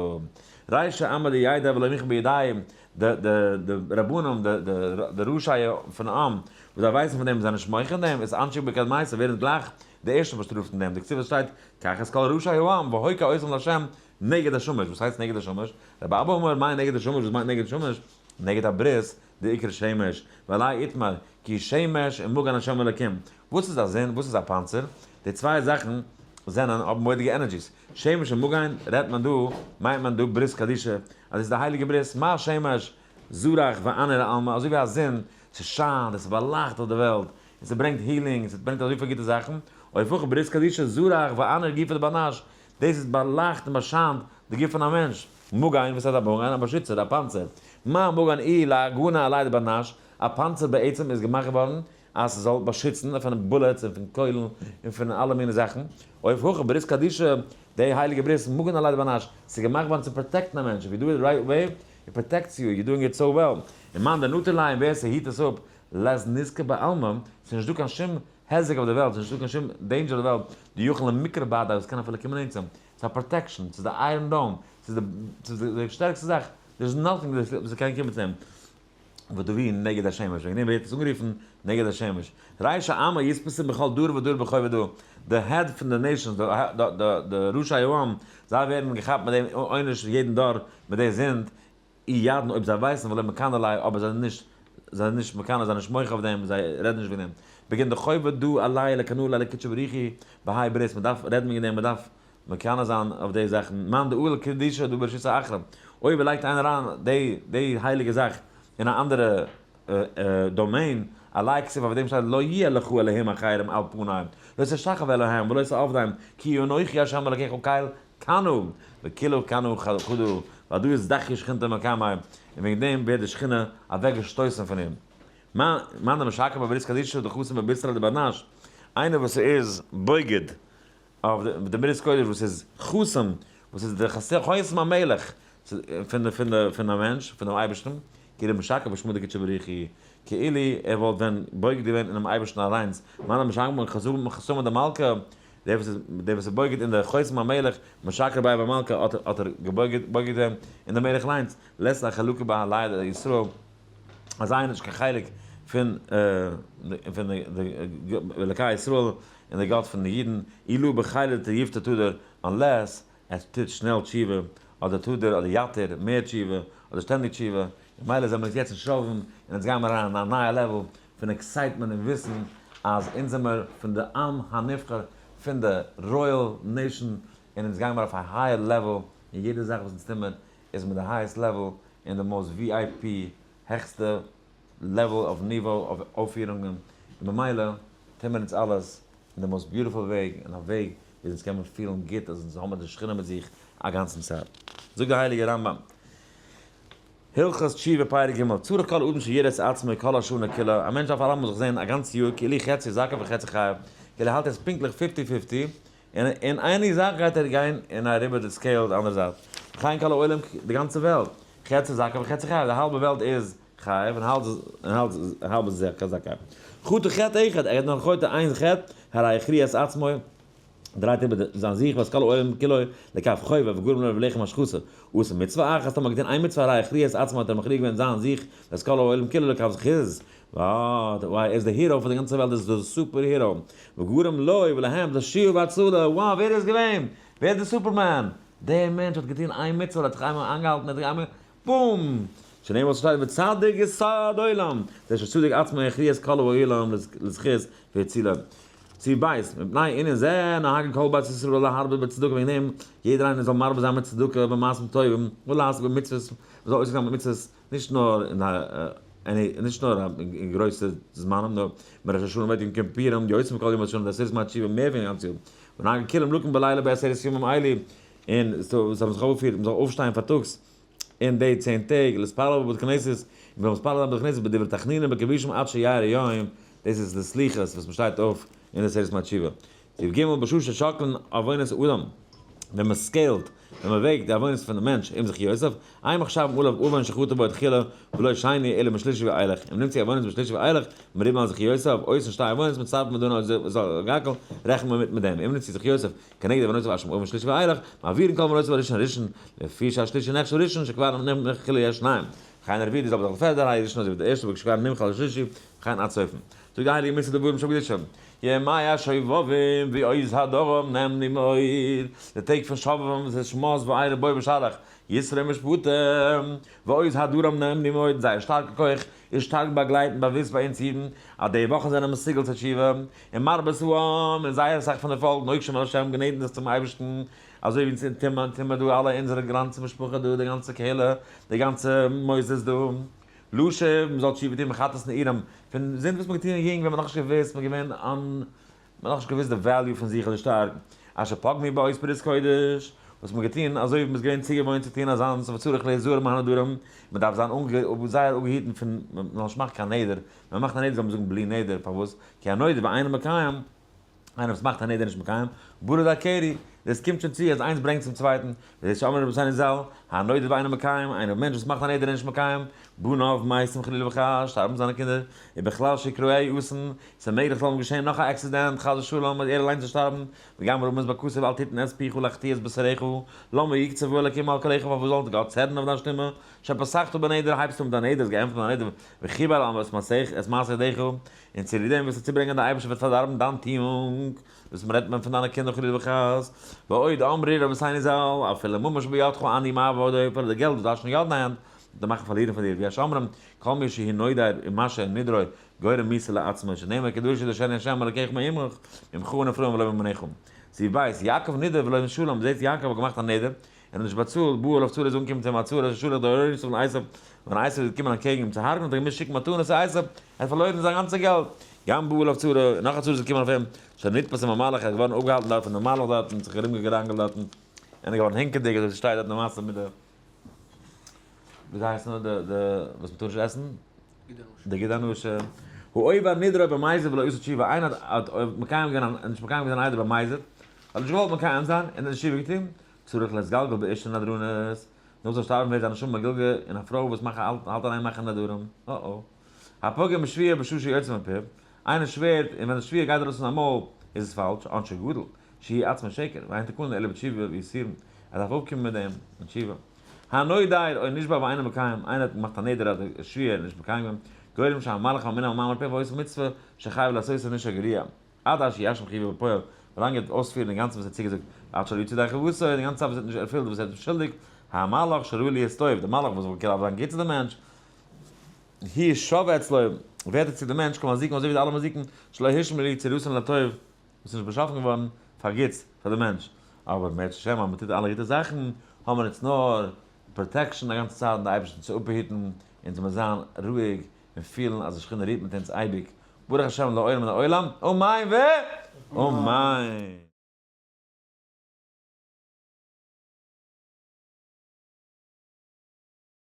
רישא עמא דידע ולא מיחו בידיים, די די די רבנים די די די ראשי פון עם וואס זיי ווייסן פון דעם זענען נישט מוחה אין דעם, איז אנשי בקדמייתא ווערן גלייך די ערשטע באשטראפט אין דעם, דכתיב עס שטייט קח את כל ראשי העם והוקע אותם לה' נגד השמש, וואס הייסט נגד השמש? רבי אבא אמר מאי נגד השמש, וואס מיינט נגד השמש? נגד הברית, דאיקרי שמש, ועלי איתמר, כי שמש ומגן השם אלקים. וואס איז א זון? וואס איז א פאנצער? די צוויי זאכן זענען האבן מורא'דיגע energies. שמש און מגן רעדט מען דא, מיינט מען דא ברית קדישא, אז דאס איז די הייליגע ברית, מה שמש זרח ואנר עלמא, אזוי ווי א זון, ס'שיינט און ס'באלייכט אויף די וועלט, און ס'ברענגט healing, און ס'ברענגט אזויפיל גוטע זאכן, אוף הכא ברית קדישא זרח ואנר גופא דבר נש, דאס איז באלייכט און באשיינט די גוף פון א מענטש. מגן, וואס הייסט א מגן? א באשיצער, א פאנצער. מה מגן איהו לאגנא עליה דבר נש, א פאנצער בעצם איז געמאכט געווארן אז ס'זאל באשיצן פון bullets און פון קוילן און פון אלע מיני זאכן. אוף הכא ברית קדישא, די הייליגע ברית מגן עליה דבר נש, ס'איז געמאכט געווארן צו protect ן א מענטש, if you do it right way, it protects you, you doing it so well. און מאן דנטר ליה און ווער ס'היט עס אפ, לית נזקא בעלמא, ס'איז נישט דא קיין שום היזק אויף די וועלט, ס'איז נישטא קיין שום danger אויף די וועלט, דיכול למיקרי בהדיה וואס קען אפילו קומען אונז אים, ס'איז א protection, ס'איז די Iron Dome, ס'איז די די שטערקסטע זאך, there is nothing וואס קען קומען צו אים. ודבי נגד השמש, וועגן דעם ווערט עס אנגערופן נגד השמש. רישי עמא יתפסון בכל דור ודור בחובא דא, די head פון די nations, די ראשי העם, זיי ווערן געכאפט מיט דעם עונש יעדן דור מיט די זינד, אי ידען אויב זיי ווייסן ולא מקנא ליה אבער זיי זענען נישט זיי זענען נישט מקנא זיי זענען נישט מוחה אויף דעם זיי רעדן נישט וועגן דעם בגין דחובה דא עליה לקנאה ליה לקודשא בריך הוא בהאי ברית מען דארף רעדן וועגן דעם מען דארף מקנא זיין אויף די זאכן מאן דעול קדישא דא ברשות האחרון אויב לייגט איינער אריין די די הייליגע זאך אין א אנדערע domain עלי כתיב אויף דעם שטייט לא יהיה לך אלהים אחרים על פני לא תשתחוה אלהים ולא תעבדם כי אנכי ה' אלקיך קל קנא, וכולא קנא חדא, ווייל דא איז דכיא שכינתא מקמיה, און וועגן דעם ווערט די שכינה אוועק געשטויסן פון אים. מאן דמשקר בברית קדישא דחתים בבישרא דבר נש, איינער וואס איז בוגד אויף די ברית קודש וואס איז חתום, וואס איז די חותם המלך פון פון א מענטש, פונעם אייבערשטן, כאילו משקר בשמא דקודשא בריך הוא, כאילו ער וואלט ווען בוגד געווען אינעם אייבערשטן אליינס, מאן דמשקר בחתמא דמלכא, דער וואס איז דער וואס איז בוגד אין די חותם המלך, משקר ביי במלכה, האט האט ער געבוגד בוגד געווען אין די מלך אליינס, לית ליה חלקא בהליה ישראל, אז זיי נישט קיין חלק פון פון די אלקי ישראל און די גאט פון די אידן, אילו בחילא תיובתא תדיר, unless ער טוט שנעל תשובה, אדער תדיר אדער יתיר, מער תשובה, אדער שטענדיג תשובה, ממילא זעמיר אונז יעצט אין שובבים, און אונז גיימיר אריין אין א נייע level פון excitement און וויסן אז אונז זעמיר פון די עם הנבחר, פון די royal nation, און אונז גיימיר אויף א higher level, און יעדע זאך וואס אונז טומיר איז מיט די highest level און די most VIP העכסטע level אוו ניווא אוו אויפפירונגען, און ממילא טומיר אונז אלעס אין די most beautiful וועג, אין א וועג ווי אונז קען מיר פילן גוט אז אונז האבן די שכינה מיט זיך א גאנצן צייט. זאגט די הייליגע רמב ם. הלכות תשובה פרק ג', צריך כל אדם שיראה את עצמו כל השנה כולה, א מענטש דארף אלעמאל זיך זען א גאנץ יאר כאילו חצי זכאי וחצי חייב, כאילו ער האלט יעצט פונקטליך fifty fifty, און אין איין זאך גייט ער גיין און אריבער די scale די אנדערע זייט, וכן כל העולם די גאנצע וועלט, חצי זכאי וחצי חייב, די האלבע וועלט איז חייב און האלב האלב איז זכאי. חטא חטא אחד, ער האט נאר חוטא איין חטא, הרי הכריע את עצמו, דרייט איבער זיין זיך ואת כל העולם כולו לכף חובה וגרם לו ולחם השחתה. עשה מצוה אחת, האט מען געטון איין מצוה הרי הכריע את עצמו האט ער מכריע געווען זיין זיך ואת כל העולם כולו לכף זכות. וואו ער איז די hero פון די גאנצע וועלט איז די super hero. וגרם לו ולהם לישועה והצלה. וואו ווער איז געווען? ווער איז די superman? דער מענטש האט געטון איין מצוה ער האט זיך איינמאל איינגעהאלטן ער האט זיך איינמאל בום! שנאמר ס'שטייט וצדיק יסוד עולם, זה שצדיק עצמו הכריע את כל העולם לזכות והצילו. סעיף ב', מפני ענין זה נהגו כל בית ישראל להרבות בצדקה וועגן דעם יעדער איינער זאל מרבה זיין מיט צדקה ומעשים טובים ולעסוק במצוות, מען זאל עוסק זיין מיט מצוות נישט נאר אין עני נישט נאר אין גרויסע זמנים נאר מראש השנה ועד יום כיפורים יוצא מכל ימות השנה בעשרת ימי התשובה מער פון גאנץ יאר ונהגו כולם לקום בלילה בעשרת ימים אלו און זיי האבן זיך אויפגעפירט מען זאל אויפשטיין פארטאגס אין די 10 טעג, להתפלל בבית כנסת, און מ'זאל מתפלל זיין בבית כנסת בדברי תחנונים בכבושים עד שיאיר היום, דאס איז די סליחות וואס מ'שטייט אויף אין די עשרת ימי תשובה. סעיף ג' בשעה ששוקלין עוונות אדם, ווען מען scale ט, ווען מען וועגט די עוונות פונעם מענטש, אם זכיותיו, אין מחשבין עליו עוון שחטא בו תחילה ולא שני אלא משלישי ואילך, אם נמצאו עוונות משלישי ואילך, מרובין על זכיותיו, אותן שתי עוונות מצטרפין ודנין אותו הכל, רעכנט מען מיט מיט דעם, אם נמצאו זכיותיו כנגד עוונותיו אשר מעוון שלישי ואילך, מעבירין כל עוונותיו הראשון הראשון, לפי שהשלישי נחשב ראשון שכבר נמחלו יש שניים. וכן הרביעי די זעלבע זאך די פערדע הרי ראשון אזוי ווי די ערשטע שכבר נמחל השלישי, וכן עד סופן. זאגט די הייליגע מצוה דברים שבקדושה, ימי השובבים ועוז הדרם נאמנו מאוד, די טעג פון שובבים וואס איז שמות וארא בא בשלח, יתרו משפטים, ועוז הדרם נאמנו מאוד, זייער שטארקע כח איז שטארק באגלייט און באוויסט ביי אונז אידן אז די וואכן זענען מסוגל צו תשובה, און מרבית העם און זייער אסאך פון די פאלק נוגשים אל השם גענענטן זיך צום אייבערשטן, אזוי ווי אונז אין תימן טוהן מיר דא אלע אונזערע גאנצע משפחה דא, די גאנצע קהילה, די גאנצע מוסדות דא, לשוב, מען זאל תשובה טון מחטאת נעורים, פון זינט וואס מען האט געטון אין יונג ווען מען האט נאכנישט געוואוסט, מען איז געווען אן מען האט נאכנישט געוואוסט די value פון זיך אזוי שטארק, אשר פגמו באות ברית קודש, וואס מען האט געטון אזוי ווי מען איז געווען צוגעוואוינט צו טון אזאנס, וצריך להיזהר מהנדרים, מען דארף זיין זייער אפגעהיטן פון מען זאל נישט מאכן קיין נדר, ווען מען מאכט א נדר זאל מען זאגן בלי נדר, פארוואס? כי הנודר ואינו מקיים, איינער וואס מאכט א נדר נישט מקיים, בלא דקרי, דאס קומט שוין צו אז איינס ברענגט צום צווייטן, וזה שאמרו רבותינו ז"ל, הנודר ואינו מקיים, איינער מענטש וואס מאכט א נדר און נישט מקיים, בניו מתים חלילה וחס, שטארבן זיינע קינדער, ובכלל שיקראהו אסון, ס'איז מעגליך ס'זאל אים געשען נאך א accident חס ושלום אז ער אליינס זאל שטארבן, וגם רמוז בכתוב אל תתן את פיך להחטיא את בשרך, למה יקצוף האלקים על קולך פארוואס זאל גאט צערנען אויף דיין שטימע, שפתחת בנדר הייבסט אן מיט א נדר, האסט געענטפערט מיט א נדר, וכיבר על את מעשה ידיך, און צוליב דעם וועסטו צוברענגען די אייבערשטער וועט פארדארבן דיין טואונג, וואס מ'רעדט מען פון דיינע קינדער חלילה וחס, ועוד אמרו רבותינו ז"ל, אפילו ממש בידך אני מעבדו, אפילו די געלט וואס דו האסט שוין יא אין דיין האנט, וועט ער מאכן פארלירן פון דיר, ויש אומרים, כל מי שהוא נודר ומשהה נדרו, גורם מיתה לעצמו, שנאמר כי דרשו דרשני ה' אלקיך מעמך, ממך ונפלאים ולא ממניך. סעיף ב', יעקב נידר ולא נשלם, מ'זעט יעקב האט געמאכט א נדר, ער האט נישט באצאלט, בא עליו צרה איז אנגעקומען צו אים א צרה, ששלח דורותיו לעשו, ווען עשו איז געקומען אנטקעגן אים צו הרג'ן האט ער געמוזט שיקן מתנות צו עשו, ער האט פארלוירן זיין גאנצע געלט, גם בא עליו צרה, און נאך א צרה איז געקומען אויף אים, שנתפס עם המלאך, ער איז געווארן אפגעהאלטן דארט פון דעם מלאך דארט און זיך ארומגעראנגלט דארטן, און איז געווארן הינקעדיג, אזוי ווי ס'שטייט דארט אין די מעשה מיט די, וויאזוי הייסט נאר די די וואס מ'טאר נישט עסן? די גיד הנשה. העובר נדרו במזיד ולא עשה תשובה, איינער האט מקיים געווען א, נישט מקיים געווען זיין נדר במזיד, האט נישט געוואלט מקיים זיין, און האט נישט תשובה געטון, צריך להתגלגל באשה נדרנית, נאך זיין שטארבן ווערט זיין נשמה מגולגל אין א פרוי וואס מאכט האלט אין איין מאכן נדרים, אה-או. הפוגם בשבועה בשעה שיוצא מפיו, איינער שווערט און ווען די שבועה גייט ארויס פון זיין מויל איז עס פאלש, עונשו גדול, שהוא עצמו שקר, ואין תקנה אלא בתשובה ויסורים, ער דארף אויפקומען מיט דעם אין תשובה. הנודר או נשבע ואינו מקיים, איינער האט געמאכט א נדר אז ער שבועה נישט מקיים געווען, גורם שהמלאך הממונה על מאמר פיו העושה מצוה שחייב לעשותה נשאר גרוע. עד אשר ישלים חיובו בפועל, ווילאנג ער וועט אויספירן אינגאנצן וואס ער האט צוגעזאגט, ועד שלא יצא ידי חובתו, און די גאנצע צייט וואס ער האט נישט ערפילט וואס ער איז שולדיג, המלאך שראוי להיות טוב, דער מלאך וואס וואלט געדארפט זיין גוט צו דעם מענטש, הוא שווה אצלו, ווערט ער צו דעם מענטש כמזיקין אזוי ווי די אלע מזיקין, שלא הושמרו ליצירתן לטוב, וואס איז נישט באשאפן געווארן פאר גוטס פאר דעם מענטש. אבער אם ירצה השם אז מען טוט אלע גוטע זאכן, האבן מיר אונז נאר protection א גאנצע צייט און די אייבערשטן צו אפהיטן, אונז זאל מיר זיין רואיג און פילן אז די שכינה רוהט מיט אונז אייביג, ברוך השם לעולם לעולם, אמן ואמן!